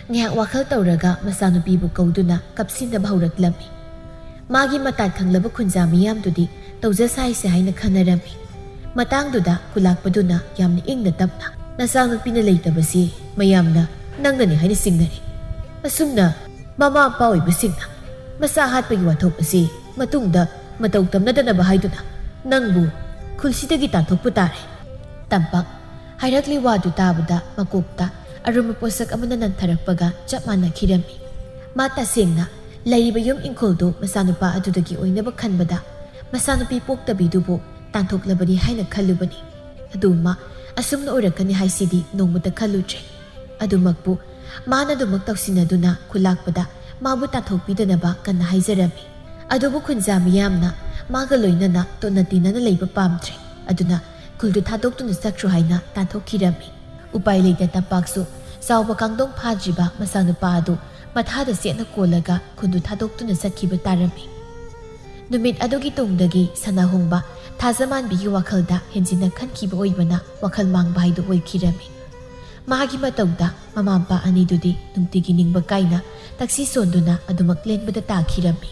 ꯉꯥꯏꯍꯥꯛ ꯋꯥꯈꯜ ꯇꯧꯔꯒ ꯃꯆꯥꯅꯨꯄꯤꯕꯨ ꯀꯧꯗꯨꯅ ꯀꯞꯁꯤꯟꯅꯕ ꯍꯧꯔꯛꯂꯝꯃꯤ꯫ ꯃꯥꯒꯤ ꯃꯇꯥꯠ ꯈꯪꯂꯕ ꯈꯨꯟꯖꯥ ꯃꯤꯌꯥꯝꯗꯨꯗꯤ ꯇꯧꯖ ꯁꯥꯏꯁꯦ ꯍꯥꯏꯅ ꯈꯟꯅꯔꯝꯃꯤ꯫ ꯃꯇꯥꯡꯗꯨꯗ ꯈꯨꯂꯥꯛꯄꯗꯨꯅ ꯌꯥꯝꯅ ꯏꯪꯅ ꯇꯞꯅ, "ꯅꯆꯥꯅꯨꯄꯤꯅ ꯂꯩꯇꯕꯁꯤ ꯃꯌꯥꯝꯅ ꯅꯪꯅꯅꯤ ꯍꯥꯏꯅ ꯆꯤꯡꯅꯔꯦ꯫ ꯑꯁꯨꯝꯅ ꯃꯃꯥ ꯃꯄꯥ ꯑꯣꯏꯕꯁꯤꯡꯅ ꯃꯆꯥ ꯍꯥꯠꯄꯒꯤ ꯋꯥꯊꯣꯛ ꯑꯁꯤ ꯃꯇꯨꯡꯗ ꯃꯇꯧ ꯇꯝꯅꯗꯅꯕ ꯍꯥꯏꯗꯨꯅ ꯅꯪꯕꯨ ꯈꯨꯜꯁꯤꯗꯒꯤ ꯇꯥꯟꯊꯣꯛꯄ ꯇꯥꯔꯦ"꯫ ꯇꯝꯄꯥꯛ ꯍꯥꯏꯔꯛꯂꯤ ꯋꯥꯗꯨ ꯇꯥꯕꯗ ꯃꯀꯣꯛꯇ ꯑꯔꯨꯝꯕ ꯄꯣꯠꯁꯛ ꯑꯃꯅ ꯅꯟꯊꯔꯛꯄꯒ ꯆꯞ ꯃꯥꯟꯅꯈꯤꯔꯝꯃꯤ꯫ ꯃꯥ ꯇꯁꯦꯡꯅ ꯂꯩꯔꯤꯕ ꯌꯨꯝ ꯏꯪꯈꯣꯜꯗꯨ ꯃꯆꯥꯅꯨꯄꯥ ꯑꯗꯨꯗꯒꯤ ꯑꯣꯏꯅꯕ ꯈꯟꯕꯗ ꯃꯆꯥꯅꯨꯄꯤ ꯄꯣꯛꯇꯕꯤꯗꯨꯕꯨ ꯇꯥꯟꯊꯣꯛꯂꯕꯅꯤ ꯍꯥꯏꯅ ꯈꯜꯂꯨꯕꯅꯤ꯫ ꯑꯗꯨ ꯃꯥ ꯑꯁꯨꯝꯅ ꯑꯣꯏꯔꯛꯀꯅꯤ ꯍꯥꯏꯁꯤꯗꯤ ꯅꯣꯡꯃꯇ ꯈꯜꯂꯨꯗ꯭ꯔꯦ꯫ ꯑꯗꯨꯃꯛꯄꯨ ꯃꯥꯅ ꯑꯗꯨꯃꯛ ꯇꯧꯁꯤꯟꯅꯗꯨꯅ ꯈꯨꯂꯥꯛꯄꯗ ꯃꯥꯕꯨ ꯇꯥꯟꯊꯣꯛꯄꯤꯗꯅꯕ ꯀꯟꯅ ꯍꯥꯏꯖꯔꯝꯃꯤ꯫ ꯑꯗꯨꯕꯨ ꯈꯨꯟꯖꯥ ꯃꯤꯌꯥꯝꯅ ꯃꯥꯒ ꯂꯣꯏꯅꯅ ꯇꯣꯠꯅ ꯇꯤꯟꯅꯅ ꯂꯩꯕ ꯄꯥꯝꯗ꯭ꯔꯦ꯫ ꯑꯗꯨꯅ ꯈꯨꯜꯗꯨ ꯊꯥꯗꯣꯛꯇꯨꯅ ꯆꯠꯈ꯭ꯔꯣ ꯍꯥꯏꯅ ꯇꯥꯟꯊꯣꯛꯈꯤꯔꯝꯃꯤ꯫ ꯎꯄꯥꯏ ꯂꯩꯇ ꯇꯝꯄꯥꯛꯁꯨ ꯆꯥꯎꯕ ꯀꯥꯡꯗꯣꯡ ꯐꯥꯗ꯭ꯔꯤꯕ ꯃꯆꯥꯅꯨꯄꯥ ꯑꯗꯨ ꯃꯊꯥꯗ ꯆꯦꯠꯅ ꯀꯣꯜꯂꯒ ꯈꯨꯟꯗꯨ ꯊꯥꯗꯣꯛꯇꯨꯅ ꯆꯠꯈꯤꯕ ꯇꯥꯔꯝꯃꯤ꯫ ꯅꯨꯃꯤꯠ ꯑꯗꯨꯒꯤ ꯇꯨꯡꯗꯒꯤ ꯁꯅꯥꯍꯣꯡꯕ ꯊꯥꯖꯃꯥꯟꯕꯤꯒꯤ ꯋꯥꯈꯜꯗ ꯍꯦꯟꯖꯤꯟꯅ ꯈꯟꯈꯤꯕ ꯑꯣꯏꯕꯅ ꯋꯥꯈꯜ ꯃꯥꯡꯕ ꯍꯥꯏꯗꯨ ꯑꯣꯏꯈꯤꯔꯝꯃꯤ꯫ ꯃꯥꯒꯤ ꯃꯇꯧꯗ ꯃꯃꯥ ꯃꯄꯥ ꯑꯅꯤꯗꯨꯗꯤ ꯅꯨꯡꯇꯤꯒꯤ ꯅꯤꯡꯕ ꯀꯥꯏꯅ ꯇꯛꯁꯤ ꯁꯣꯟꯗꯨꯅ ꯑꯗꯨꯃꯛ ꯂꯦꯟꯕꯗ ꯇꯥꯈꯤꯔꯝꯃꯤ꯫